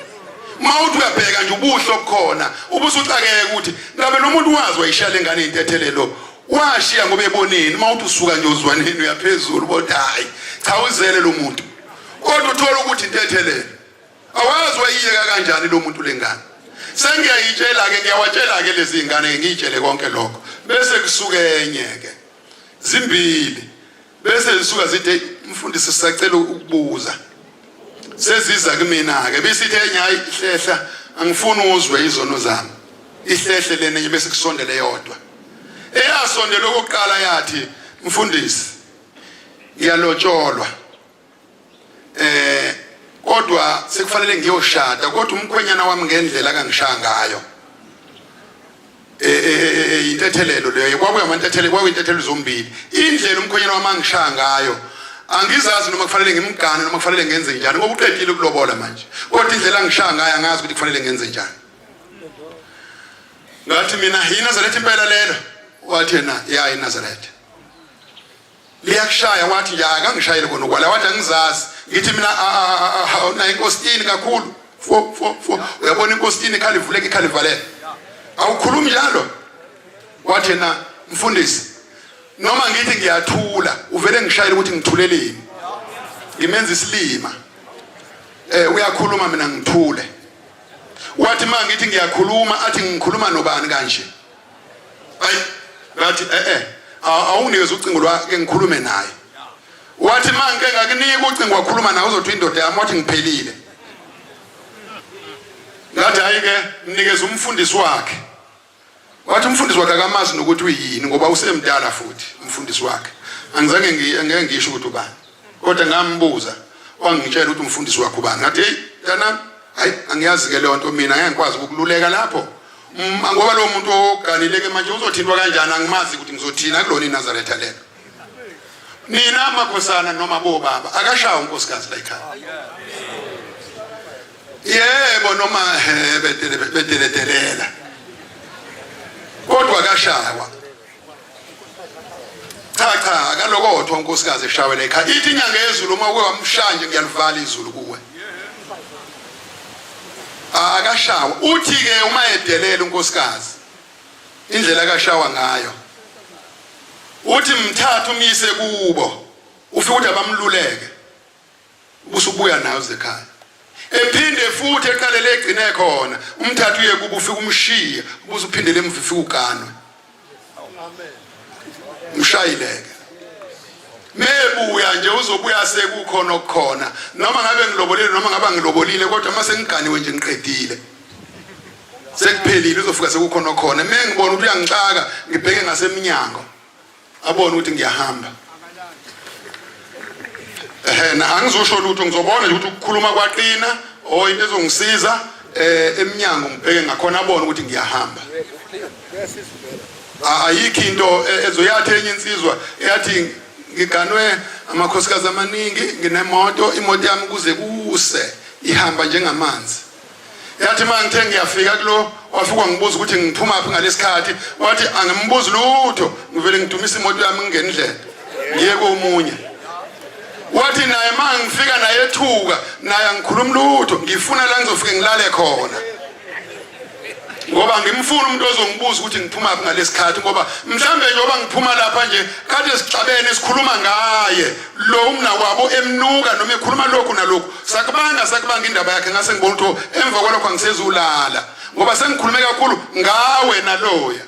Uma uthi uyabheka nje ubuhle obukhona, ubusuxakeka ukuthi ngabe lo muntu wazi wayishiya lengane intethelelo, washiya ngoba eboneni. Uma uthi usuka nje uzwaneni uyaphezulu, bodwa hayi cha, uzele lo muntu, kodwa uthola ukuthi intethelelo awazi wayiyeka kanjani lo muntu lengane. Sengiyayitshela-ke, ngiyawatshela-ke lezi ngane, ngiyitshele konke lokho, bese kusuke enye-ke, zimbili, bese zisuka zithi mfundisi sisacela ukubuza. Seziza kumina-ke bisithi enye hayi hlehla, angifuni uzwe izono zami, ihlehle lena enye, bese kusondele yodwa. Eyasondela okokuqala yathi mfundisi ngiyalotsholwa, kodwa sekufanele ngiyoshada, kodwa umkhwenyana wami ngendlela akangishaya ngayo. Eh, eh, eh, intethelelo leyo kwakuyamantethelelo kwakuyintethelelo zombili indlela umkhwenyana wami angishaya ngayo angizazi noma kufanele ngimgane noma kufanele ngenze njani ngoba uqedile ukulobola manje kodwa indlela angishaya ngayo angazi ukuthi kufanele ngenze njani ngathi mina yiNazaretha impela lelo wathi yena ya iNazaretha liyakushaya wathi ya akangishayele kona kwala wathi angizazi ngithi mina nayo inkositini kakhulu fo fo fo uyabona inkositini ikhala ivuleka ikhala ivaleka awukhulumi njalo wathi yena mfundisi noma ngithi ngiyathula uvele ngishayele ukuthi ngithuleleni ngimenza isilima eh uyakhuluma mina ngithule wathi ma ngithi ngiyakhuluma athi ngikhuluma nobani kanje ayi ngathi eh eh awunginikeze ucingo lwakhe ngikhulume naye wathi ma ngike ngakunika ucingo wakhuluma naye uzothi indoda yami wathi ngiphelile ngathi hayi ke mnikeze umfundisi wakhe wathi umfundisi wakhe akamazi nokuthi uyini ngoba usemdala futhi umfundisi wakhe angizange ngeke ngisho ukuthi ubani kodwa ngambuza wangitshela ukuthi umfundisi wakhe ubani ngathi hey mntanami hayi angiyazi ke leyo nto mina ngeke ngikwazi ukukululeka lapho mm, ngoba lowo muntu oganile ke manje uzothintwa kanjani angimazi ukuthi ngizothina kulona iNazaretha lelo nina makhosana noma bobaba akashawa unkosikazi la ekhaya yebo noma eh, bedeledelela kodwa akashawa cha cha akalokothwa unkosikazi eshawela ekhaya ithi inyanga yezulu uma uke wamshaya nje ngiyalivala izulu kuwe akashawa uthi ke uma edelela unkosikazi indlela akashawa ngayo uthi mthatha umyise kubo ufike ukuthi abamluleke ubusubuya nayo zekhaya ephinde futhi eqalele egcine khona umthatha uye kubo ufike umshiye ubusuphindele emuva ufike uganwe mshayileke mebuya nje uzobuya sekukhona okukhona noma ngabe ngilobolile noma ngabe ngilobolile kodwa uma sengiganiwe nje ngiqedile sekuphelile uzofika sekukhona okhona me ngibona ukuthi uyangixaka ngibheke ngasemnyango abone ukuthi ngiyahamba ehe na angizosho lutho ngizobona nje ukuthi ukukhuluma kwaqina o into ezongisiza eh emnyango ngibheke ngakhona abone ukuthi ngiyahamba ayikho into e, ezoyathi enye insizwa eyathi ngiganwe amakhosikazi amaningi nginemoto imoto yami kuze kuse ihamba njengamanzi yathi uma ngithe ngiyafika kulo wafika wangibuza ukuthi ngiphumaphi ngalesikhathi wathi angimbuzi lutho ngivele ngidumisa imoto yami ngingena indlela ngiye komunye wathi naye uma ngifika naye ethuka naye angikhulumi lutho ngifuna la ngizofike ngilale khona ngoba ngimfuna umuntu ozongibuza ukuthi ngiphuma phi ngalesikhathi ngoba mhlambe njengoba ngiphuma lapha nje kade sixabene sikhuluma ngaye lo umnakwabo emnuka noma ekhuluma lokhu nalokhu sakubanga sakubanga indaba yakhe ngase ngibona ukuthi emva kwalokho angisezulala ngoba sengikhulume kakhulu ngawe naloya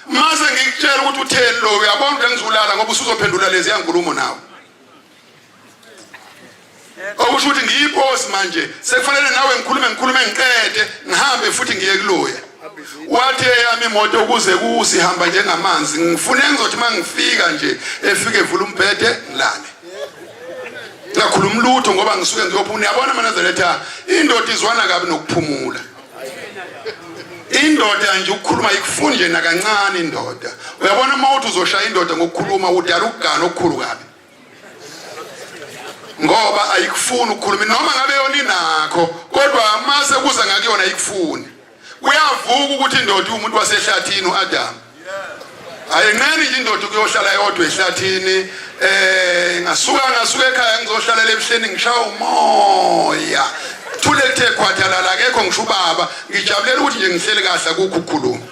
mase ngikutshela ukuthi utheni lo uyabona ukuthi angizulala ngoba usuzophendula lezi yankulumo nawe okusho ukuthi ngiyinkosi manje sekufanele nawe ngikhulume ngikhulume ngiqede ngihambe futhi ngiye kuloya wathi eyami imoto ukuze kusihamba njengamanzi ngifune ngizothi uma ngifika nje efike evula umbhede ngilale ngakhuluma lutho ngoba ngisuke ngiyophuma uyabona manazaretha indoda izwana kabi nokuphumula indoda nje ukukhuluma ikufuni nje nakancane indoda uyabona uma uthi uzoshaya indoda ngokukhuluma udala ukugana okukhulu kabi ngoba ayikufuni ukukhuluma noma ngabe yona inakho kodwa mase kuza ngakuyona ayikufuni kuyavuka ukuthi indoda umuntu wasehlathini uAdam ayinqeni nje indoda ukuyohlala yodwa ehlathini eh ngasuka ngasuka ekhaya ngizohlala ebuhleni ngishaya umoya thule kuthe khwathalala akekho ngisho ubaba ngijabulela ukuthi nje ngihleli kahle akukho ukukhuluma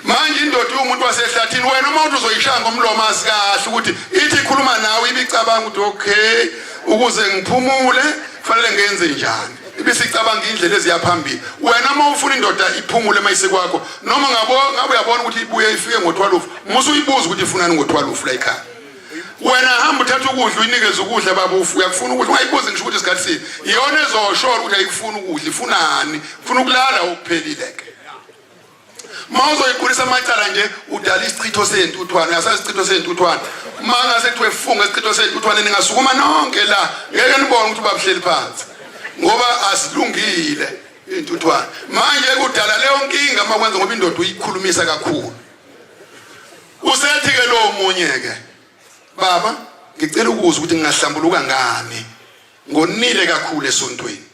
manje indoda umuntu wasehlathini wena uma uthi uzoyishaya ngomlomo asikahle ukuthi ithi ikhuluma nawe ibicabanga ukuthi okay ukuze ngiphumule kufanele ngenze njani ibisicabanga indlela eziya phambili wena uma ufuna indoda iphumule uma isekwakho noma ngabo ngabe uyabona ukuthi ibuye ifike ngo-12 musa uyibuza ukuthi ifunani ngo-12 la ekhaya wena hamba uthatha ukudla uyinikeze ukudla baba uyakufuna ukudla ungayibuzi ngisho ukuthi isikhathi sini iyona ezosho ukuthi ayikufuni ukudla ifunani ufuna ukulala okuphelile ke uma uzoyiqulisa amacala nje udala isichitho sentuthwane uyasazi isichitho sentuthwane uma ngase kuthiwe funga isichitho sentuthwane ningasukuma nonke la ngeke nibone ukuthi ubabuhleli phansi ngoba asilungile. Intuthwane manje kudala leyo nkinga makwenza ngoba indoda uyikhulumisa kakhulu. Usethi ke lo munye ke baba ngicela ukuzwa ukuthi ngingahlambuluka ngani ngonile kakhulu esontweni.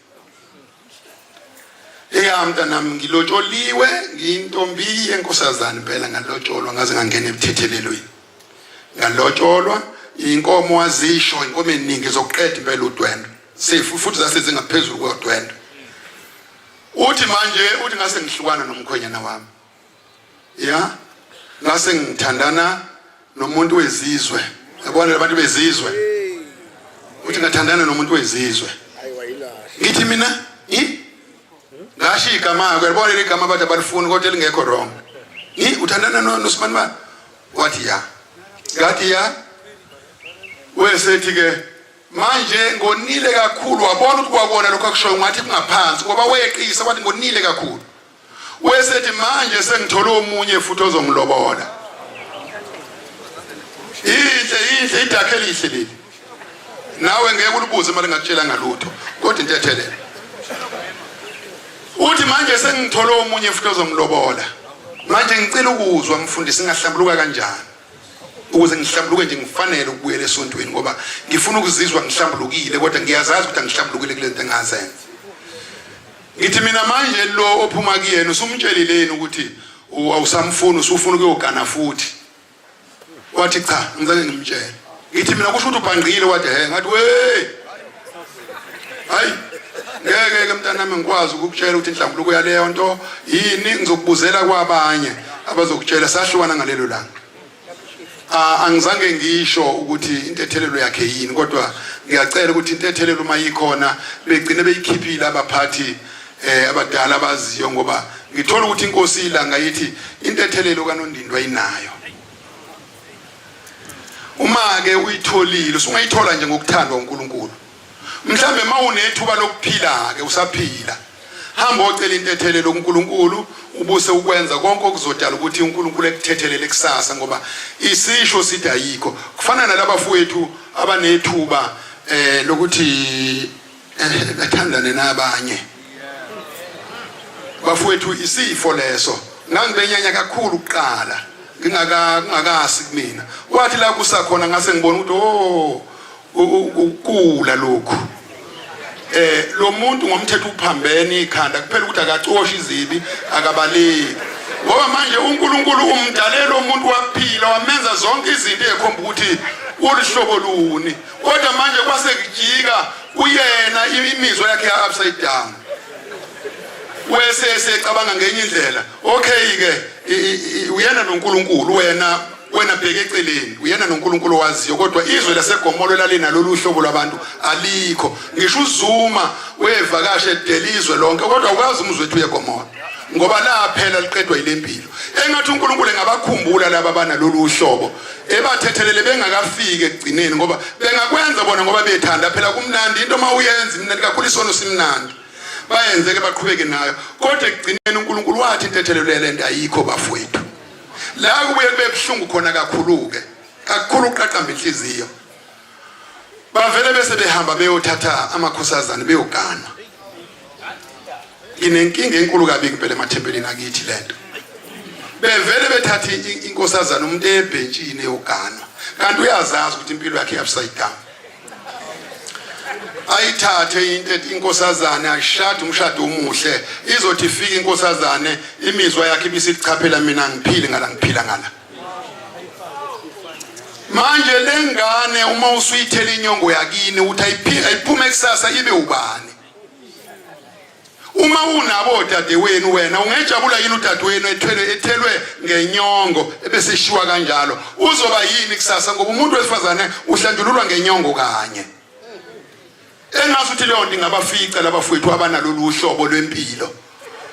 Eya mntanami ngilotsholiwe ngiyintombi yenkosazana impela ngalotsholwa ngaze ngangena ebuthethelelweni. Ngalotsholwa inkomo wazisho inkomo eningi zokuqeda impela udwendwe. Sifu futhi zase zingaphezulu kodwendwe. Uthi manje uthi ngase ngihlukana nomkhwenyana wami. Ya ngase ngithandana nomuntu wezizwe. Yabona labantu bezizwe. Uthi ngathandana nomuntu wezizwe. Ngithi mina i ngasho igama ke yabona leli gama abantu abalifuni kodwa elingekho wrong. I uthandana noSimani ba wathi ya. Ngathi ya. Wesethi ke manje ngonile kakhulu wabona ukuthi kwakona lokho akushoyo ngathi kungaphansi ngoba weqisa wathi ngonile kakhulu wesethi manje sengithole omunye futhi ozongilobola inhle inhle idakhe elihle leli nawe ngeke ulibuze imali ngakutshela ngalutho kodwa intethelelo uthi manje sengithole omunye futhi ozongilobola manje ngicela ukuzwa mfundisi ngahlambuluka kanjani ukuze ngihlambuluke nje ngifanele ukubuyela esontweni ngoba ngifuna ukuzizwa ngihlambulukile kodwa ngiyazazi ukuthi angihlambulukile kule nto engazenza ngithi mina manje lo ophuma kuyena usumtshelile yini ukuthi awusamfuni usufuna ukuyogana futhi wathi cha ngizange ngimtshele ngithi mina kusho ukuthi ubhangqile wathi he ngathi we hayi ngeke ke mntanami ngikwazi ukukutshela ukuthi inhlambuluko yaleyo nto yini ngizokubuzela kwabanye abazokutshela sahlukana ngalelo langa angizange ngisho ukuthi intethelelo yakhe yini kodwa ngiyacela ukuthi intethelelo uma ikhona begcine beyikhiphile abaphathi eh abadala abaziyo ngoba ngithola ukuthi inkosi ilanga yithi intethelelo kaNondindwa inayo uma ke uyitholile usungayithola nje ngokuthandwa uNkulunkulu mhlambe mawunethuba lokuphila ke usaphila hamba ocela intethelelo kuNkulunkulu ubuse ukwenza konke okuzodala ukuthi uNkulunkulu ekuthethelele kusasa ngoba isisho sithi ayikho kufana nalabafowethu abanethuba eh lokuthi eh, bathandane nabanye bafowethu isifo leso ngangibenyanya kakhulu kuqala ngingaka ngingakasi kumina kwathi la kusakhona ngase ngibona ukuthi oh ukula lokhu eh lo muntu ngomthetho uphambene ikhanda kuphela ukuthi akacoshi izibi akabaleki ngoba manje uNkulunkulu umdalela umuntu waphila wamenza zonke izinto ekhomba ukuthi uluhlobo luni kodwa manje kwase kujika kuyena imizwa yakhe ya upside down wese esecabanga ngenye indlela okay ke uyena noNkulunkulu wena wena bheke eceleni uyena noNkulunkulu owaziyo kodwa izwe laseGomolo lalinalolu hlobo lwabantu alikho ngisho uZuma wevakashe delizwe lonke kodwa ukazi umzwe wethu uyeGomolo ngoba laphela liqedwa yilempilo engathi uNkulunkulu engabakhumbula laba banalolu hlobo ebathethelele bengakafiki ekugcineni ngoba bengakwenza bona ngoba bethanda phela kumnandi into uma uyenza imnandi kakhulu isono simnandi bayenze ke baqhubeke nayo kodwa ekugcineni uNkulunkulu wathi intethelelo lento ayikho bafowethu la kubuye kube buhlungu khona kakhulu-ke kakhulu uqaqamba inhliziyo bavele bese behamba beyothatha amakhosazane beyoganwa nginenkinga enkulu kabi impela emathempelini akithi lento bevele bethatha inkosazana umuntu ebhentshini eyoganwa kanti uyazazi ukuthi impilo yakhe upside down ayithathe into ethi inkosazane ashade umshado omuhle izothi ifike inkosazane imizwa yakhe ibisichaphela mina ngiphile ngala ngiphila ngala manje lengane uma usuyithela inyongo yakini uthi ayiphume kusasa ibe ubani uma unabo odadewenu wena ungejabula yini udadewenu ethwele ethelwe ngenyongo ebese ishiwa kanjalo uzoba yini kusasa ngoba umuntu wesifazane uhlanjululwa ngenyongo kanye engazi ukuthi leyo nto ingabafica labafowethu abanalolu hlobo lwempilo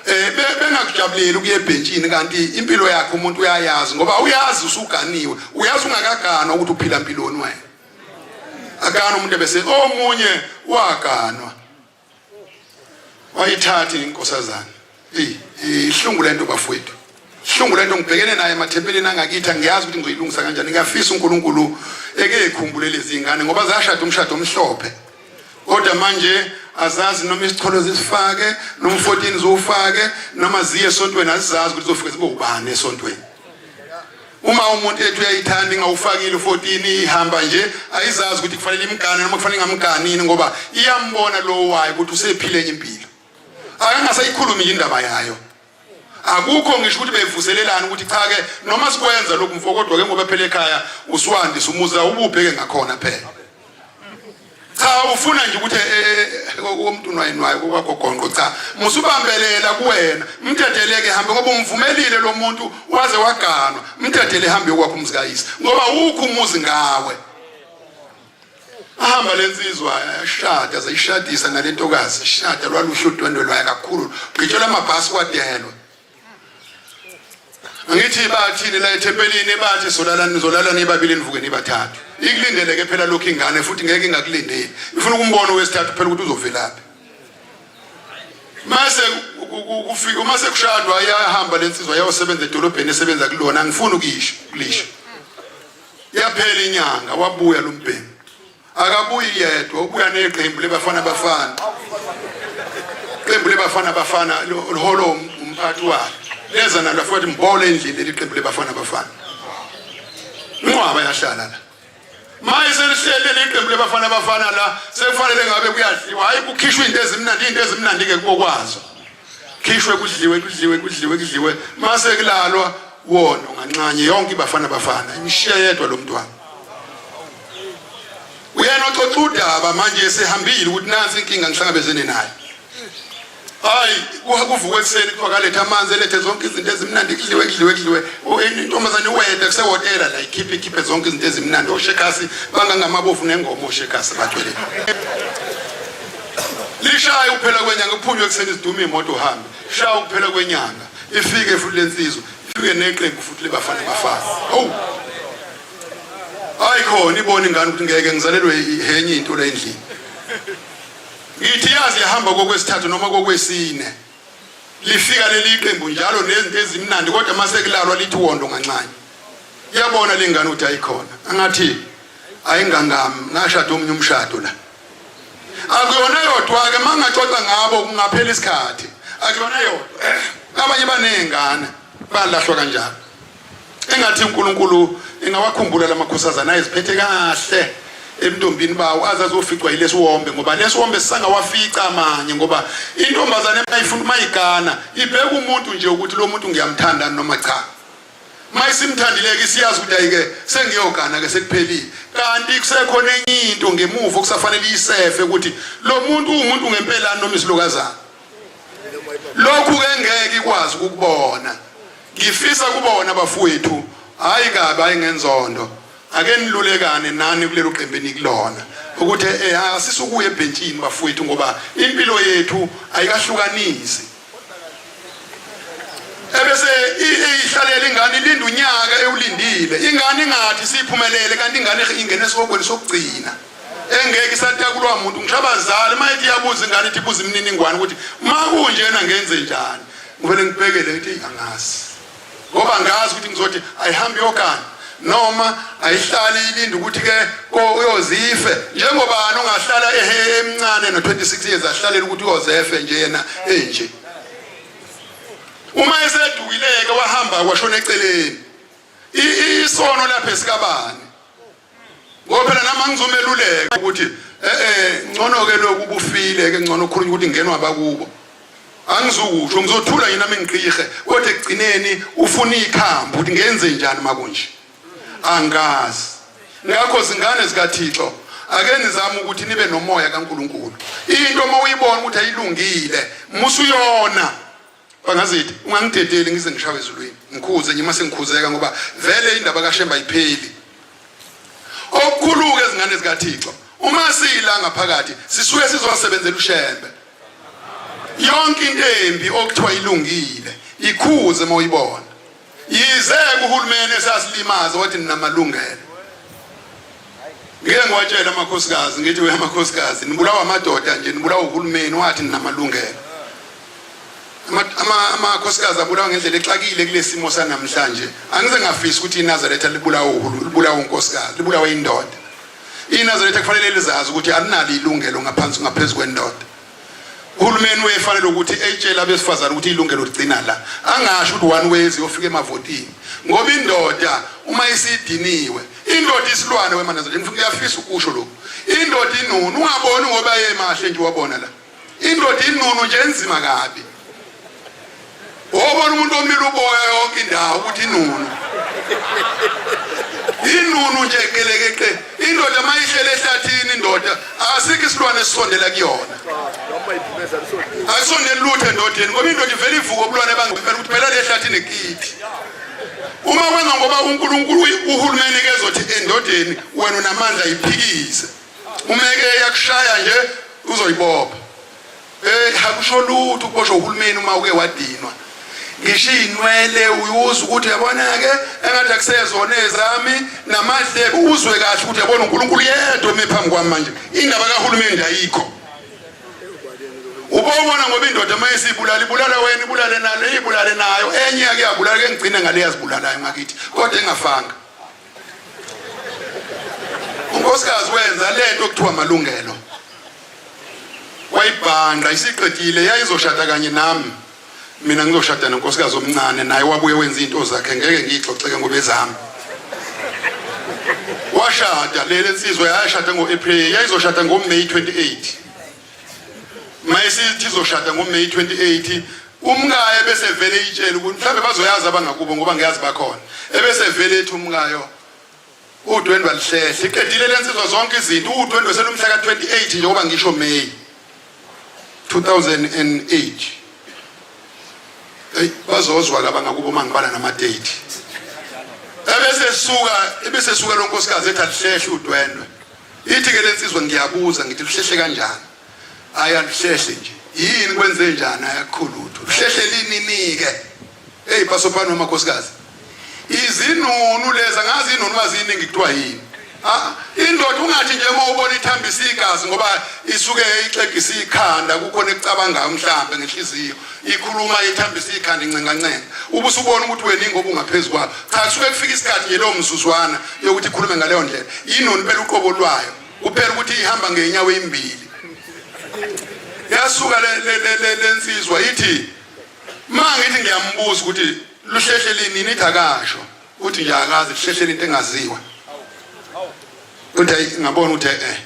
eh bengakujabuleli ukuya ebhentshini kanti impilo yakhe umuntu uyayazi ngoba uyazi usuganiwe uyazi ungakaganwa ukuthi uphila mpiloni wena akana umuntu ebese omunye waganwa wayithatha inkosazana eyi ihlungu lento bafowethu ihlungu lento ngibhekene naye emathempelini angakithi angiyazi ukuthi ngizoyilungisa kanjani ngiyafisa uNkulunkulu eke ekhumbule lezi ngane ngoba zashada umshado omhlophe Kodwa manje azazi noma isicholo zisifake noma u-14 ziwufake noma ziye esontweni, azizazi ukuthi zofike zibe ubani esontweni. Uma umuntu ethi uyayithanda ingawufakile u-14, ihamba nje ayizazi ukuthi kufanele imgane noma kufanele ingamganini, ngoba iyambona lowo wayo ukuthi usephile enye impilo, akangasayikhulumi nje indaba yayo. Akukho ngisho ukuthi bevuselelana ukuthi cha ke noma sikwenza lokhu mfo, kodwa ke ngoba phela ekhaya usuwandisa umuzi awububheke ngakhona phela. Cha, ufuna nje ukuthi umuntu nwayinwayi kwakho gonqo. Cha, musubambelela kuwena, mdedeleke hambe, ngoba umvumelile lo muntu waze waganwa. Mdedele hambe yokwakho umuzi kayise, ngoba ukho umuzi ngawe. Ahamba lensizwa yashada, zayishadisa nalentokazi ishada, lwaluhle udwendwe lwayo kakhulu, gqitshelwa amabhasi kwadelwa. Angithi bathini la ethempelini, bathi solalani, nizolalani nibabili, nivuke nibathathu. Ikulindeleke phela lokhu ingane, futhi ngeke ingakulindeli, ifuna ukumbona owesithathu phela ukuthi uzovelaphi. Mase kufika uma sekushadwa, iyahamba lensizwa yayosebenza edolobheni esebenza kulona, angifuni ukuyisho kulisho. Yaphela inyanga, wabuya lo mbhemu. Akabuyi yedwa, ubuya neqembu lebafana bafana, qembu lebafana bafana liholo umphathi wakhe, leza nalo futhi mbole endlini leli qembu lebafana bafana. Inqwaba yahlala la. Maye selihleli leli qembu lebafana bafana la, sekufanele ngabe kuyadliwa, hayi kukhishwe into ezimnandi, into ezimnandi ke kubokwazo, khishwe kudliwe kudliwe kudliwe kudliwe. Mase kulalwa wona nganxanye yonke ibafana bafana, imshiya yedwa lo mntwana. Uyena oxoxa udaba manje esehambile ukuthi nansi inkinga ngihlangabezene nayo. Hayi, kuvukwe ekuseni, kuthiwa kalethe amanzi, elethe zonke izinto ezimnandi, kudliwe kudliwe kudliwe. Intombazane iwede kusehhotela la, ikhiphe ikhiphe zonke izinto ezimnandi, oshekasi bangangamabofu nengoma, oshekasi bagcwele. Lishaya ukuphela kwenyanga, kuphunywe ekuseni, zidume imoto, uhambe. Shaya ukuphela kwenyanga, ifike futhi lensizwa, ifike neqembu futhi lebafana bafana. Hawu, hayi khona ibona ingane ukuthi ngeke ngizalelwe henye into la endlini. Ngithi yazi yahamba kokwesithathu noma kokwesine, lifika leli qembu njalo nezinto ezimnandi, kodwa mase kulalwa lithi wondo nganxanye. Iyabona lengane ukuthi ayikhona, angathi ayingangami, ngashada omunye umshado la. Akuyona yodwa-ke, uma ngaxoxa ngabo kungaphela isikhathi. Akuyona yodwa, abanye baney'ngane balahlwa kanjalo. Engathi uNkulunkulu engawakhumbula lamakhosazana ayeziphethe kahle ebuntombini bawo, aze azoficwa yilesiwombe, ngoba lesiwombe sisangawafica amanye, ngoba intombazane mayifuna mayigana ibheka umuntu nje ukuthi lo muntu ngiyamthanda noma cha. Mayisimthandileke isiyazi ukuthi ayike sengiyogana ke, sekuphelile, kanti kusekhona enye into ngemuva okusafanele iyisefe ukuthi lo muntu uwumuntu ngempela noma isilokazana. Lokhu ke ngeke ikwazi ukukubona. Ngifisa kubona bafowethu, hayi kabi, hayi ngenzondo, ake nilulekane nani kulelo qembu enikulona ukuthi asisukuye ebhentshini bafowethu, ngoba impilo yethu ayikahlukanisi. Ebese ihlalela ingane, ilinda unyaka ewulindile ingane, ingathi siphumelele, kanti ingane ingene esihogweni sokugcina engeke isatakulwa muntu, ngisho abazali. Uma ithi iyabuza ingane, ithi ibuza imininingwane ukuthi makunjena ngenze njani, ngivele ngibhekele ngithi angazi, ngoba ngazi ukuthi ngizothi ayihambi yogana noma ayihlali ilinde ukuthi ke uyozife, njengobani ongahlala ehe emncane no-26 years ahlalela ukuthi uyozefe nje yena enje. Uma esedukileke wahamba washona eceleni, isono lapha esikabani? Ngoba phela nami angizomeluleka ukuthi ngcono ke lokhu ubufile ke, ngcono khulunywa ukuthi ngenwa abakubo. Angizukusho, ngizothula yini nami ngiqihe, kodwa ekugcineni ufuna ikhambi ukuthi ngenze njani makunje, angazi. Ngakho zingane zikaThixo, ake nizame ukuthi nibe nomoya kaNkuluNkulu. Into uma uyibona ukuthi ayilungile, musuyona. Bangazithi ungangidedeli ngize ngishawe ezulwini, ngikhuze nje mase ngikhuzeka, ngoba vele indaba kaShemba ayipheli. Okukhulu-ke ezingane zikaThixo, uma sila ngaphakathi sisuke sizosebenzela uShembe. Yonke into embi okuthiwa ilungile ikhuze uma uyibona. Yize uhulumeni esasilimaza wathi ninamalungelo, ngike ngiwatshela amakhosikazi ngithi we amakhosikazi, nibulawa amadoda nje, nibulawa uhulumeni wathi ninamalungelo. Amakhosikazi abulawa ngendlela exakile kulesimo sanamhlanje. Angize ngafisa ukuthi iNazaretha libulawe libulawe unkosikazi, libulawe indoda. INazaretha kufanele lizazi ukuthi alinalo ilungelo ngaphansi ngaphezu kwendoda. Uhulumeni uyefanele ukuthi eyitshele abesifazane ukuthi ilungelo ligcina la. Angasho ukuthi one ways yofika emavotini. Ngoba indoda uma isidiniwe, indoda isilwane wemanazaretha, ngiyafisa ukusho lokhu. Indoda inunu, ungaboni ngoba yemahle nje wabona la. Indoda inunu nje enzima kabi. Wobona umuntu omile uboya yonke indawo ukuthi inunu. Inunu nje gelekeqe. Indoda mayihlele ehlathini indoda asikho isilwane esisondela kuyona. Akusondeli lutho endodeni ngoba indoda ivele ivuka ubulwane bangempela ukuthi phela le hlathini kithi. Uma kwenza ngoba uNkulunkulu uhulumeni kezothi endodeni wena unamandla iphikise. Umeke yakushaya nje uzoyibopha. Eh akusho lutho ukuboshwa uhulumeni uma uke wadinwa. Ngisho inwele uyuza ukuthi uyabona ke engathi akusezona ezami namadlebe uzwe kahle ukuthi uyabona uNkulunkulu yedwa ome phambi kwami manje. Indaba kahulumeni ayikho. Ubobona ngoba indoda uma isibulala ibulala wena ibulale nalo ibulale nayo enye yake yabulala ke ngigcine ngale yazibulalayo ngakithi kodwa engafanga. Unkosikazi wenza lento okuthiwa amalungelo. Wayibhanga isiqedile yayizoshada kanye nami. Mina ngizoshada nonkosikazi omncane naye wabuye wenza izinto zakhe ngeke ngiyixoxeke ngoba ezami. Washada lele nsizwa yashada ngo-April yayizoshada ngo-May 28. Mayisithi izoshada ngo-May 28 umkayo bese vele itshela ukuthi mhlawumbe bazoyazi abangakubo ngoba ngiyazi bakhona ebese vele ethi umkayo udwendwe alihlehle iqedile lensizwa zonke izinto udwendwe selumhla ka-28 njengoba ngisho May 2008 hey bazozwa laba ngakubo mangibala nama date ebese suka ebese suka lo nkosikazi ethi alihlehle udwendwe Ithi ke lensizwa ngiyabuza ngithi luhlehle kanjani? Hayi aluhlehle nje. Yini kwenze njani ayakho lutho. Luhlehle linini ke? Hey pasopani wamakhosikazi. Izinunu leza ngazi inunu maziningi kuthiwa yini? Ah, indoda ungathi nje uma ubona ithambisa igazi ngoba isuke ixegisa ikhanda kukhona ekucabangayo mhlambe ngenhliziyo ikhuluma ithambisa ikhanda incengancenga ubusubona ukuthi wena ingoba ungaphezu kwayo cha kusuke kufika isikhathi nje leyo mzuzwana yokuthi ikhulume ngaleyo ndlela inoni phela uqobo lwayo kuphela ukuthi ihamba ngenyawo ezimbili yasuka le nsizwa ithi ma ngithi ngiyambuza ukuthi luhlehle lini nithi akasho uthi nje akazi luhlehle into engaziwa uthi ngabona ukuthi eh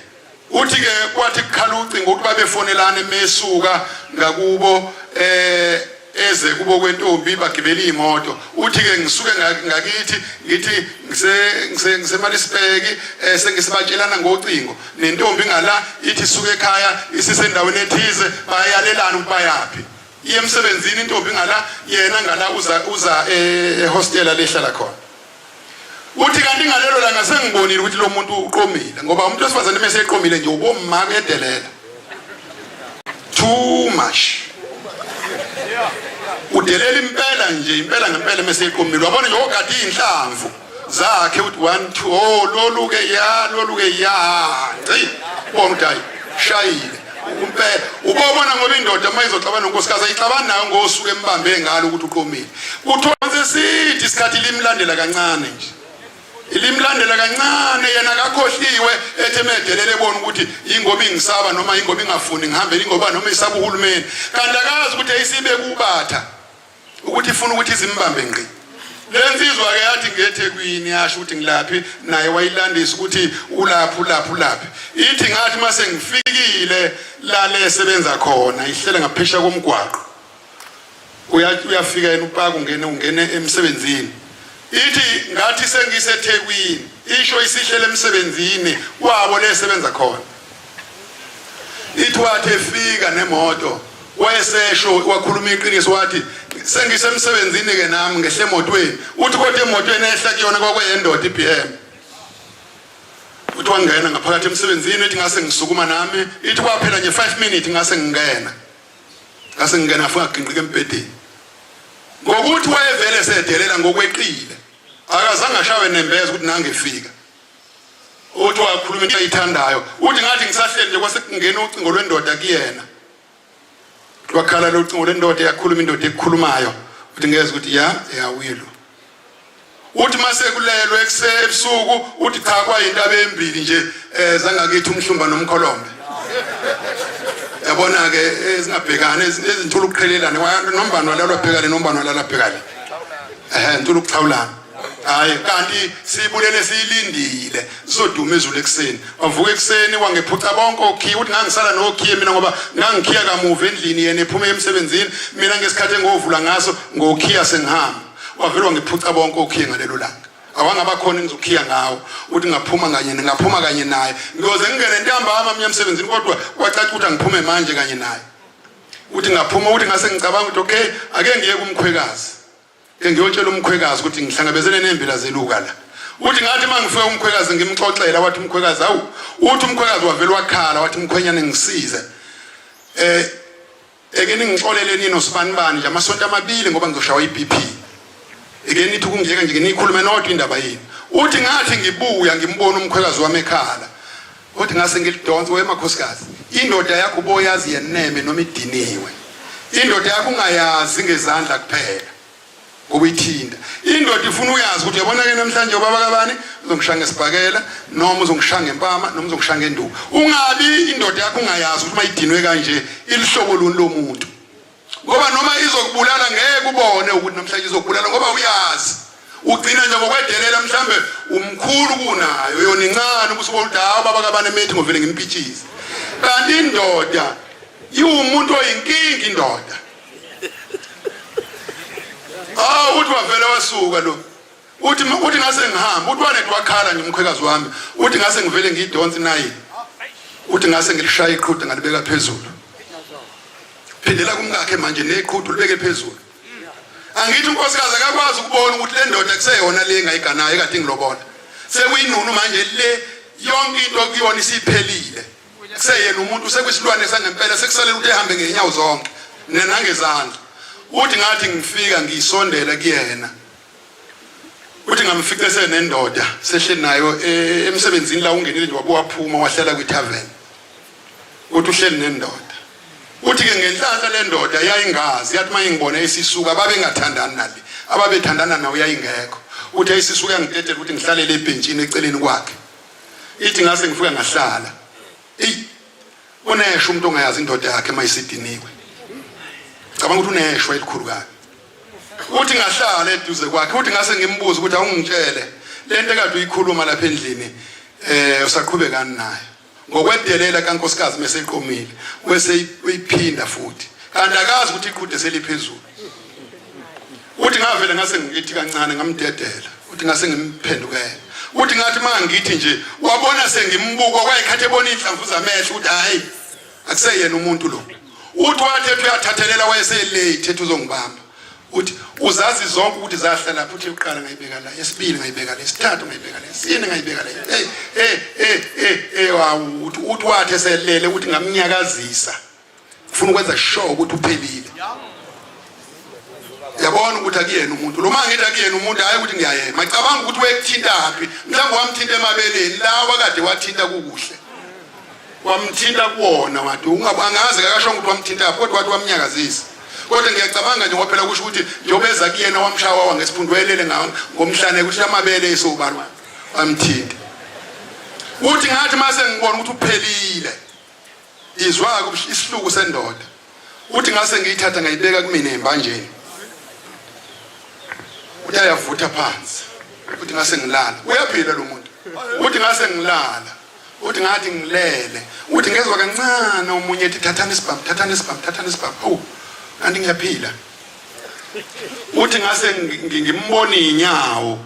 uthi ke kwathi kukhala ucingo ukuthi babefonelana emesuka ngakubo eh eze kubo kwentombi bagibela imoto uthi ke ngisuke ngakithi ngithi ngise ngise ngisemalisibheki eh, sengisibatshelana ngocingo nentombi ngala ithi suke ekhaya isisendaweni ethize bayalelana ukuthi bayaphi iye emsebenzini intombi ngala yena ngala uza uza eh, ehostela lehlala khona Uthi kanti ngalelo langa sengibonile ukuthi lo muntu uqomile ngoba umuntu wesifazane mese eqomile nje ubomma kuyedelela. Too much. Udelela impela nje impela ngempela mese eqomile. Wabona nje ogadi inhlamvu zakhe uthi 1 2 oh lolu ke ya lolu ke ya. Ngci. Bona ukuthi hayi shayile. Impela ubobona ngoba indoda uma izoxabana nonkosikazi ayixabani nayo ngosuku embambe ngalo ukuthi uqomile. Kuthiwa sesithi isikhathi limlandela kancane nje. Ilimlandela kancane yena akakhohliwe ethi emedelele ebona ukuthi ingoba ingisaba noma ingoba ingafuni ngihambe ingoba noma isaba uhulumeni. Kanti akazi ukuthi ayisibe kubatha. ukuthi ifuna ukuthi izimbambe ngqi le nsizwa ke yathi ngethekwini yasho ukuthi ngilaphi naye wayilandisa ukuthi ulaphi ulaphi ulaphi ithi ngathi uma sengifikile lale esebenza khona ihlele ngaphesha komgwaqo uyafika yena upaka ungene ungene emsebenzini ithi ngathi sengisethekwini isho isihlele emsebenzini kwabo lesebenza khona Ithi wathi efika nemoto wayesesho wakhuluma iqiniso wathi sengisemsebenzini ke nami ngehle emotweni uthi kodwa emotweni ehla kuyona kwakweyendoda iBM uthi wangena ngaphakathi emsebenzini ethi ngase ngisukuma nami ithi kwaphela nje 5 minutes ngase ngingena ngase ngingena afika ginqika embhedeni ngokuthi wayevele sedelela ngokweqile akazange ashawe nembeza ukuthi nange efika uthi wakhuluma into ayithandayo uthi ngathi ngisahleli nje kwase kungena ucingo lwendoda kuyena lwakhala lo cingo lwendoda yakhuluma indoda ekukhulumayo uthi ngeze ukuthi ya ya wilo Uthi mase kulelwe ebusuku uthi cha kwayintaba embili nje zangakithi umhlumba nomkholombe. Yabona ke ezingabhekani ezintula ukuqhelelana nombani walala bhekane nombani walala bhekane. Ntula ukuxhawulana. Hayi kanti sibulele siyilindile sizoduma izulu ekuseni. Wavuka ekuseni wangephuca bonke okhiye uthi ngangisala nokhiye mina ngoba ngangikhiya kamuva endlini yena ephume emsebenzini mina ngesikhathi engovula ngaso ngokhiya sengihamba. Wavele wangephuca bonke okhiye ngalelo langa. Awangaba khona engizokhiya ngawo uthi ngaphuma kanye ngaphuma kanye naye ngiyoze ngingene ntambama mina emsebenzini kodwa kwacaca ukuthi angiphume manje kanye naye. Uthi ngaphuma uthi ngase ngicabanga ukuthi okay ake ngiye kumkhwekazi. Ke ngiyotshela umkhwekazi ukuthi ngihlangabezene nembila zeluka la. Uthi ngathi uma ngifika umkhwekazi ngimxoxela wathi umkhwekazi awu uthi umkhwekazi wavele wakhala wathi mkhwenyane ngisize. Eke ningixolele nini osibanibani nje amasonto amabili ngoba ngizoshawa iBP. Eke nithi ukungiyeka nje nikhulume nodwa indaba yini. Uthi ngathi ngibuya ngimbona umkhwekazi wami ekhala. Uthi ngase ngilidonse we makhosikazi. Indoda yakho uboyazi yeneme noma idiniwe. Indoda yakho ungayazi ngezandla kuphela. Ngoba uyithinta. Indoda ifuna uyazi ukuthi uyabona ke namhlanje ubaba kabani uzongishaya ngesibhakela noma uzongishaya ngempama noma uzongishaya ngenduku. Ungabi indoda yakho ungayazi ukuthi mayidinwe kanje ilihlobo luni lomuntu. Ngoba noma izokubulala ngeke ubone ukuthi namhlanje izokubulala ngoba uyazi. Ugcina nje ngokwedelela mhlambe umkhulu kunayo yona incane ubusubona ukuthi hawu baba kabani emethi ngovele ngimpitshize. Kanti indoda iwumuntu oyinkinga indoda. Ah uthi wavele wasuka lo. Uthi uthi ngase ngihamba uthi wanethi wakhala nje umkhwekazi wami uthi ngase ngivele ngiyidonse nayi. Uthi ngase ngilishaya iqhude ngalibeka phezulu. Phindela kumkakhe manje neqhude ulibeke phezulu. Angithi unkosikazi akakwazi ukubona ukuthi le ndoda kuseyona le engayiganayo ekade ngilobola. Sekuyinunu manje le yonke into kuyona isiphelile. Kuseyena umuntu sekwisilwane sangempela sekusalela ukuthi ehambe ngenyawo zonke nangezandla. Uthi ngathi ngifika ngisondela kuyena. Uthi ngamfica esenendoda sehleli nayo emsebenzini la ungenile nje wabuya waphuma wahlala kwi-tavern. Uthi uhleli nendoda. Uthi ke ngenhlanhla le ndoda yayingazi yathi mayingibona isisuka babengathandani nale ababethandana nawo yayingekho. Uthi ayisisuka yangidedela ukuthi ngihlalele ebhentshini eceleni kwakhe. Ithi ngase ngifika ngahlala. Eyi uneshwa umuntu ongayazi indoda yakhe mayisidiniwe. Cabanga ukuthi uneshwa elikhulu kabi. Uthi ngahlala eduze kwakhe uthi ngase ngimbuze ukuthi awungitshele lento ekade uyikhuluma lapha endlini usaqhubekani nayo. Ngokwedelela kankosikazi meseqomile wese uyiphinda futhi. Kanti akazi ukuthi iqhude seliphezulu. Uthi ngavele ngase ngithi kancane ngamdedela. Uthi ngase ngimphendukela. Uthi ngathi mangithi nje wabona sengimbuka kwayikhathi ebona inhlamvu zamehlo ukuthi hayi akuseyena umuntu lo. Uthi wathi ethi uyathathelela wayeselate ethi uzongibamba. Uthi uzazi zonke ukuthi zahlala lapho uthi uqala ngayibeka la, esibili ngayibeka la, esithathu ngayibeka la, esine ngayibeka la. Hey hey hey hey hey wawu uthi uthi wathi eselele ukuthi ngamnyakazisa. Ufuna ukwenza sure ukuthi uphelile. Yabona ukuthi akuyena umuntu lo mangithi akuyena umuntu hayi ukuthi ngiyayema cabanga ukuthi wekuthinta phi mhlawumbe wamthinta emabeleni lawa kade wathinta kukuhle wamthinta kuwona wathi angazi akasho ukuthi wamthinta phi kodwa wathi wamnyakazisa kodwa ngiyacabanga nje ngoba phela kusho ukuthi njengoba eza kuyena wamshaya wawa ngesiphundu wayelele ngomhlane kusho amabele esobani wamthinta uthi ngathi mase ngibona ukuthi uphelile izwa isihluku sendoda uthi ngase ngiyithatha ngayibeka kumina embanjeni uthi ayavutha phansi uthi ngase ngilala uyaphila lo muntu uthi ngase ngilala uthi ngathi ngilele uthi ngezwa kancane omunye ethi thathani isibhamu thathani isibhamu thathani isibhamu awu kanti ngiyaphila uthi ngase ngimbona inyawo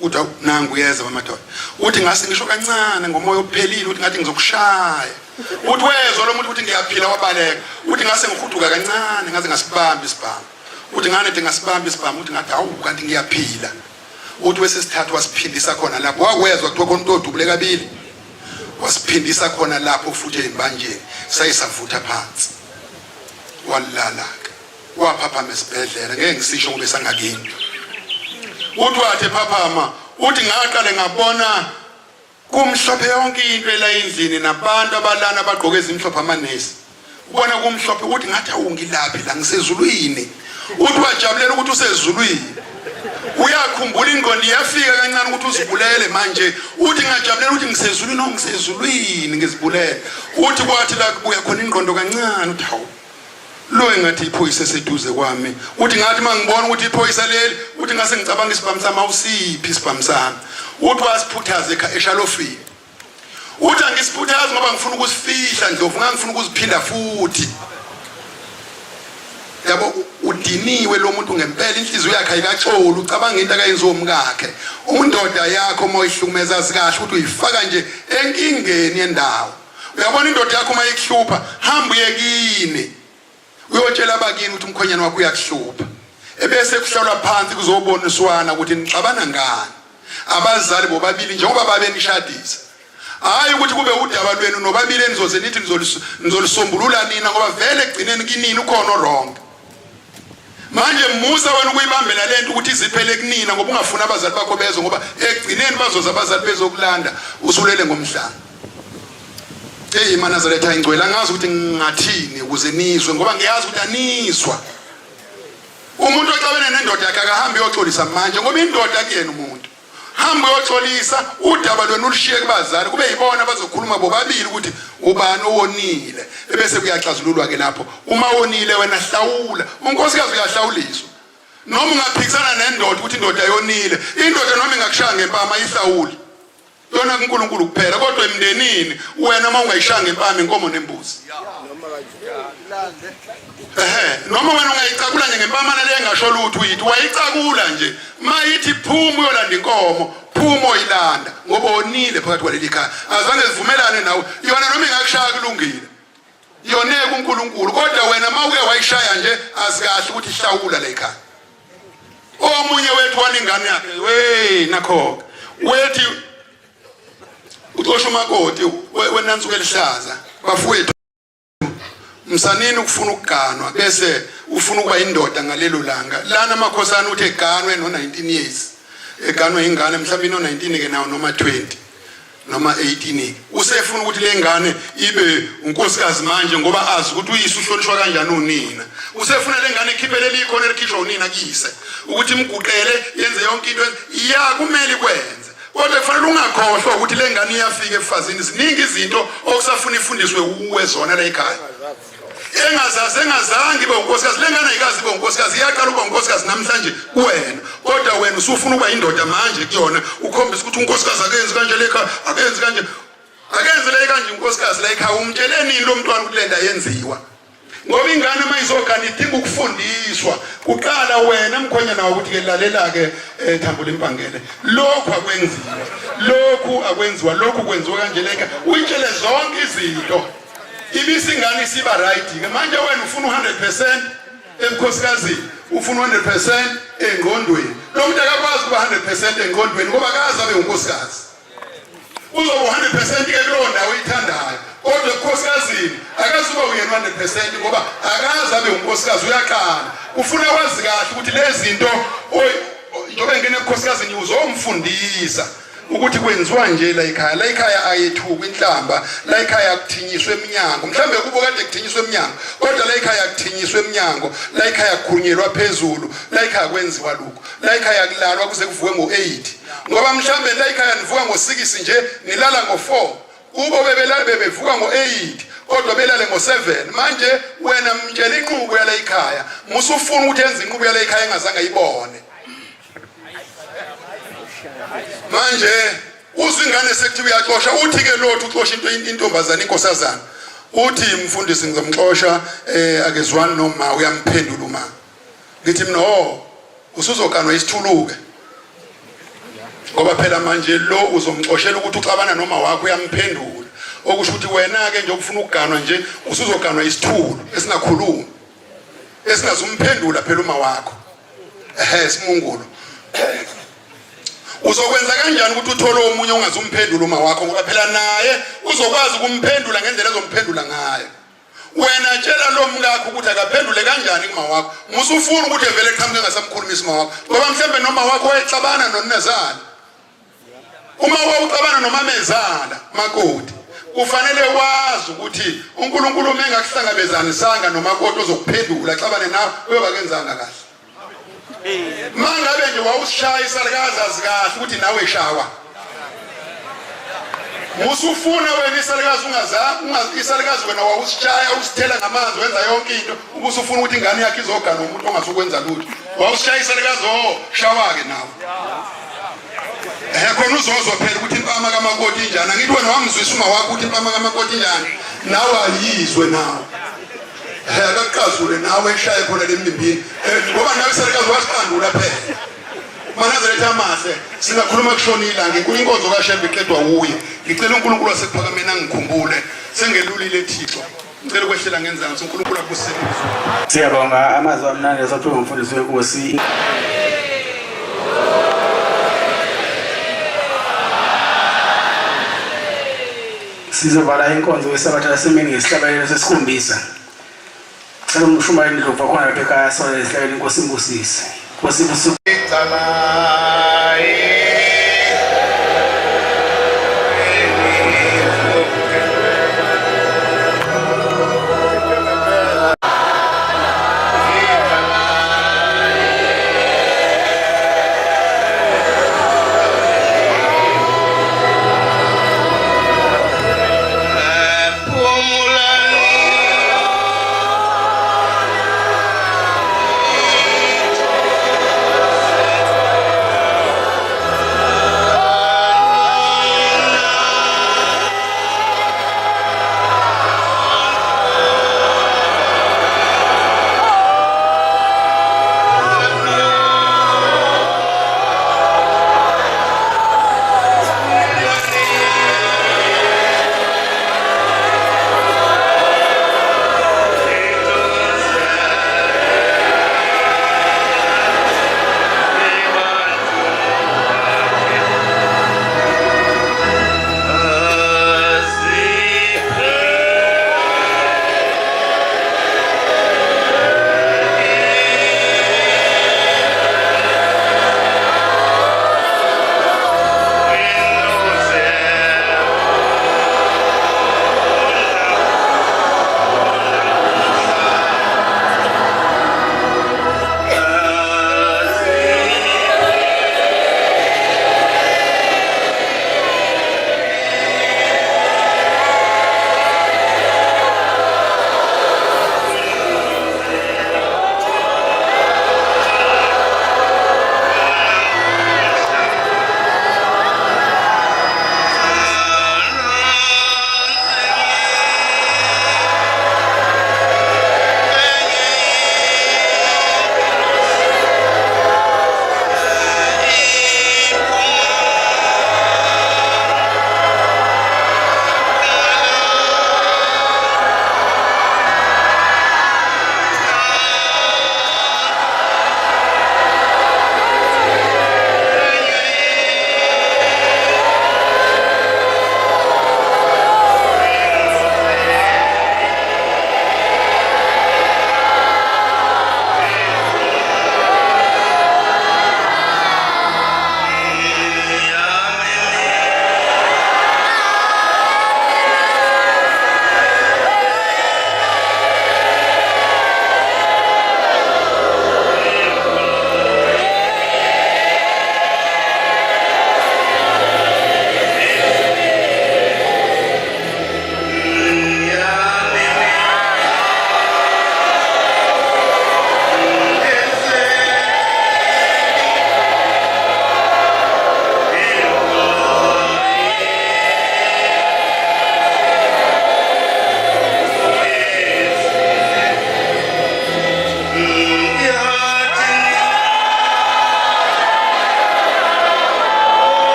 uthi nangu uyeza bamadoda uthi ngase ngisho kancane ngomoya ophelile uthi ngathi ngizokushaya uthi wezwa lo muntu ukuthi ngiyaphila wabaleka uthi ngase ngihuduka kancane ngaze ngasibamba isibhamu uthi ngane de ngasibamba isibhamu uthi ngathi awu kanti ngiyaphila uthi wesesithathu wasiphindisa khona lapho wakwezwa kuthiwa khona umuntu odubule kabili wasiphindisa khona lapho futhi embanjeni saye savutha phansi walala-ke waphaphama esibhedlela ngeke ngisisho kube sangakini uthi wathi ephaphama uthi ngaqale ngabona kumhlophe yonke into ela endlini nabantu abalana abagqoke ezimhlophe amanesi ubona kumhlophe uthi ngathi awungilaphi la ngisezulwini uthi wajabulela ukuthi usezulwini. Uyakhumbula ingqondo iyafika kancane ukuthi uzibulele manje. Uthi ngajabulela ukuthi ngisezulwini, oh ngisezulwini ngizibulele. Uthi kwathi la kubuya khona ingqondo kancane uthi hawu. Lo engathi iphoyisa eseduze kwami. Uthi ngathi mangibona ukuthi iphoyisa leli, uthi ngase ngicabanga isibhamu sami awusiphi isibhamu sami. Uthi wasiphuthaza eshalofini. Uthi angisiphuthazi ngoba ngifuna ukusifihla Ndlovu, ngangifuna ukuziphinda futhi. Yabo udiniwe lo muntu ngempela, inhliziyo yakhe ayikaxoli, ucabanga into akayenziwa umkakhe. Undoda yakho uma uyihlukumeza azikahle ukuthi uyifaka nje enkingeni yendawo. Uyabona indoda yakho uma ikuhlupha, hamba uye kini. Uyotshela abakini ukuthi umkhwenyana wakho uyakuhlupha. Ebese kuhlalwa phansi kuzoboniswana ukuthi nixabana ngani. Abazali bobabili njengoba babenishadisa. Hayi ukuthi kube udaba lwenu nobabili enizoze nithi nizolisombulula nina ngoba vele ekugcineni kinini ukhona wrong. Manje musa wena ukuyibambela lento ukuthi iziphele kunina ngoba ungafuni abazali bakho bezwe ngoba ekugcineni bazoza abazali bezokulanda usulele ngomhlanga. Eyi maNazaretha ingcwele angazi ukuthi ngingathini ukuze nizwe ngoba ngiyazi ukuthi anizwa. Umuntu oxabene nendoda yakhe akahambe uyoxolisa manje ngoba indoda kuyena umuntu. Hamba uyoxolisa udaba lwenu ulushiye kubazali kube yibona abazokhuluma bobabili ukuthi ubani owonile ebese kuyaxazululwa ke lapho. Uma wonile wena hlawula. Unkosikazi uyahlawuliswa. Noma ungaphikisana nendoda ukuthi indoda yonile, indoda noma ingakushaya ngempama ihlawuli. Yona kuNkulunkulu kuphela kodwa emndenini wena uma ungayishaya ngempama inkomo nembuzi. Ehe, noma wena ungayicakula nje ngempama nale engasho lutho uyithi wayicakula nje. Mayithi phuma uyolanda inkomo, phuma oyilanda ngoba wonile phakathi kwaleli khaya. Azange zivumelane nawe. Yona noma ingakushaya kulungile. Yone kuNkulunkulu kodwa wena mawuke wayishaya nje azikahle ukuthi hlawula la ekhaya. Omunye wethu walingane yakhe we nakho wethi uxosha umakoti wenansuku elihlaza bafowethu msanini ukufuna ukuganwa bese ufuna ukuba indoda ngalelo langa lana amakhosana uthi eganwe no 19 years eganwe ingane mhlawumbe ino 19 ke nawo noma 20 noma 18 usefuna ukuthi le ngane ibe unkosikazi manje ngoba azi ukuthi uyise uhlonishwa kanjani unina usefuna le ngane ikhiphe leli khona elikhishwa unina kuyise ukuthi imguqele yenze yonke into ya kumele ikwenze kodwa kufanele ungakhohlwa ukuthi le ngane iyafika ebufazini ziningi izinto okusafuna ifundiswe uwe zona la ekhaya engazazi engazange ibe unkosikazi le ngane ayikazi ibe unkosikazi iyaqala ukuba unkosikazi namhlanje kuwena kodwa wena usufuna ukuba indoda manje kuyona ukhombisa ukuthi unkosikazi akenzi kanje lekha akenzi kanje akenzi le kanje unkosikazi la ekhaya umtshele nini lo mntwana ukuthi le nto ayenziwa ngoba ingane uma izogana idinga ukufundiswa kuqala wena mkhwenyana ukuthi ke lalela-ke eh, thambula impangele lokhu akwenziwa lokhu akwenziwa lokhu kwenziwa kanje leka uyitshele zonke izinto ibisi ingane isiba right ke manje wena ufuna u100% ebukhosikazini ufuna u100% engqondweni lo muntu akakwazi ukuba 100% engqondweni ngoba akazi abe unkosikazi uzoba 100% ke kulowo ndawo oyithandayo kodwa ebukhosikazini akazuba uyena 100% ngoba akazi abe unkosikazi uyaqala ufuna wazi kahle ukuthi lezi zinto njengoba engena ebukhosikazini uzomfundisa ukuthi kwenziwa nje la ekhaya la ekhaya ayethuka inhlamba la ekhaya kuthinyiswe eminyango mhlambe kubo kade kuthinyiswe eminyango kodwa la ekhaya kuthinyiswe eminyango la ekhaya kukhulunyelwa phezulu la ekhaya kwenziwa lokhu la ekhaya kulalwa kuze kuvuke ngo-8 ngoba mhlambe la ekhaya nivuka ngo-6 nje nilala ngo-4 kubo bebelala bebevuka ngo-8 kodwa belale ngo-7 manje wena mtshela inqubo yala ekhaya musufuna ukuthi enze inqubo yala ekhaya engazange ayibone manje uzwa ingane sekuthiwa uyaxosha uthi ke lothu uxosha into intombazane inkosazana uthi mfundisi ngizomxosha eh akezwani noma uyamphendula uma ngithi mina oh usuzoganwa isithuluke ngoba phela manje lo uzomxoshela ukuthi uxabana noma wakho uyamphendula okusho ukuthi wena ke nje ukufuna ukuganwa nje usuzoganwa isithulu esingakhulumi esingazumphendula phela uma wakho ehe simungulu uzokwenza kanjani ukuthi uthole omunye ongazumphendula uma wakho ngoba phela naye uzokwazi ukumphendula ngendlela ezomphendula ngayo wena tshela lo mkakho ukuthi akaphendule kanjani kuma wakho musufuna ukuthi evele eqhamuke engasamkhulumisi uma wakho ngoba mhlawumbe noma wakho wayexabana nonezala uma wawuxabana nomamezala makoti kufanele wazi ukuthi uNkulunkulu uma engakuhlangabezanisanga nomakoti ozokuphendula axabane nawe uyoba kenzanga kahle. Mangabe nje wawusishaya isalukazi azikahle ukuthi nawe shawa. Musufuna wena isalukazi ungaza isalukazi wena wawusishaya usithela ngamanzi wenza yonke into ubusufuna ukuthi ingane yakhe izogana umuntu ongasukwenza lutho. Wawusishaya isalukazi oh shawa ke nawe. Eh khona uzozwa phela ukuthi impama kamakoti injani. Angithi wena wamzwisa uma wakho ukuthi impama kamakoti injani. Nawe ayizwe nawe. Eh akaqazule nawe eshaye khona lembimbini. Eh, ngoba nawe isalukazi wasiqandula phela. Manazaretha amahle singakhuluma kushona ilanga inkulu inkonzo kaShembe iqedwa wuye. Ngicela uNkulunkulu wasekuphakameni angikhumbule sengelulile Thixo. Ngicela ukwehlela ngenzansi uNkulunkulu akubusise. Siyabonga amazwi amnandi esaphiwe ngumfundisi wenkosi. Sizovala inkonzo yesabatha lasemini ngesihlabelelo sesikhombisa. Cela umshumayeli Ndlovu wakhona lapha ekhaya asole esihlabelelo inkosi imbusise. Nkosi ibusise.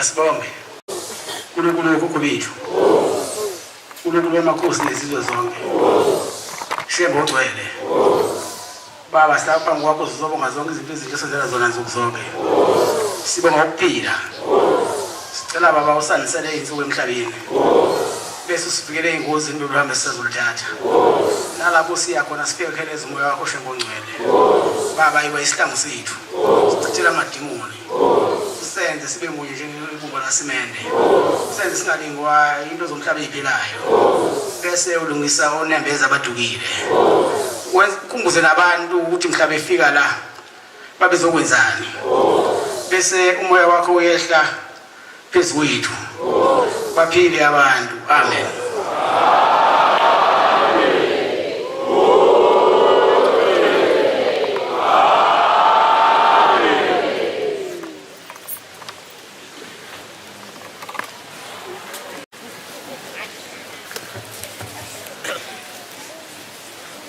Asibonge. Nkulunkulu wokhokho bethu. Nkulunkulu wamakhosi nezizwe zonke. Shembe ogcwele. Baba silapha phambi kwakho sizobonga zonke izinto ezinhle osenzela zona nsuku zonke. Sibonga ukuphila. Sicela baba usandisele izinsuku emhlabeni. Bese usivikele ey'ngozini lolu hambo esisazoluthatha. Nalapho siya khona sifike kheleza umoya wakho Shembe ongcwele. Baba yiba isihlangu sethu. Sichithele amadimoni. Usenze sibe munye njengebumba lasimende. Usenze singalingwa into zomhlaba ey'philayo. Bese ulungisa onembeza abadukile. Ukhumbuze nabantu ukuthi mhla befika la babezokwenzani. Bese umoya wakho uyehla phezu kwethu. Baphile abantu. Amen.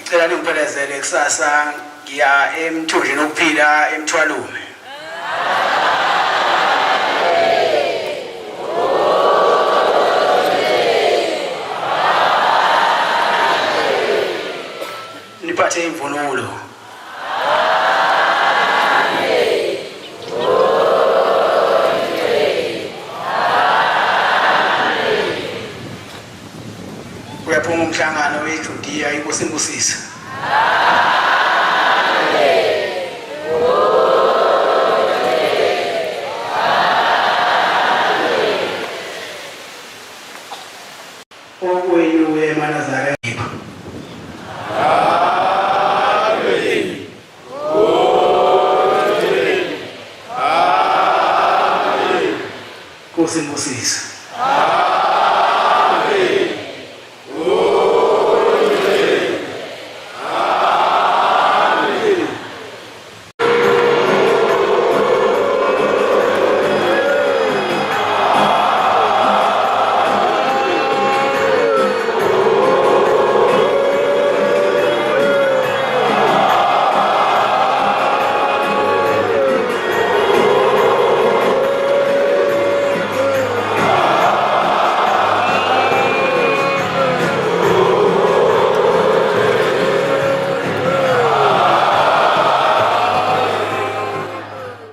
Ngicela ningiphelezele kusasa ngiya emthunjeni wokuphila emthwalume. Niphathe imvunulo. Uyaphuma umhlangano weJudiya inkosi imbusise.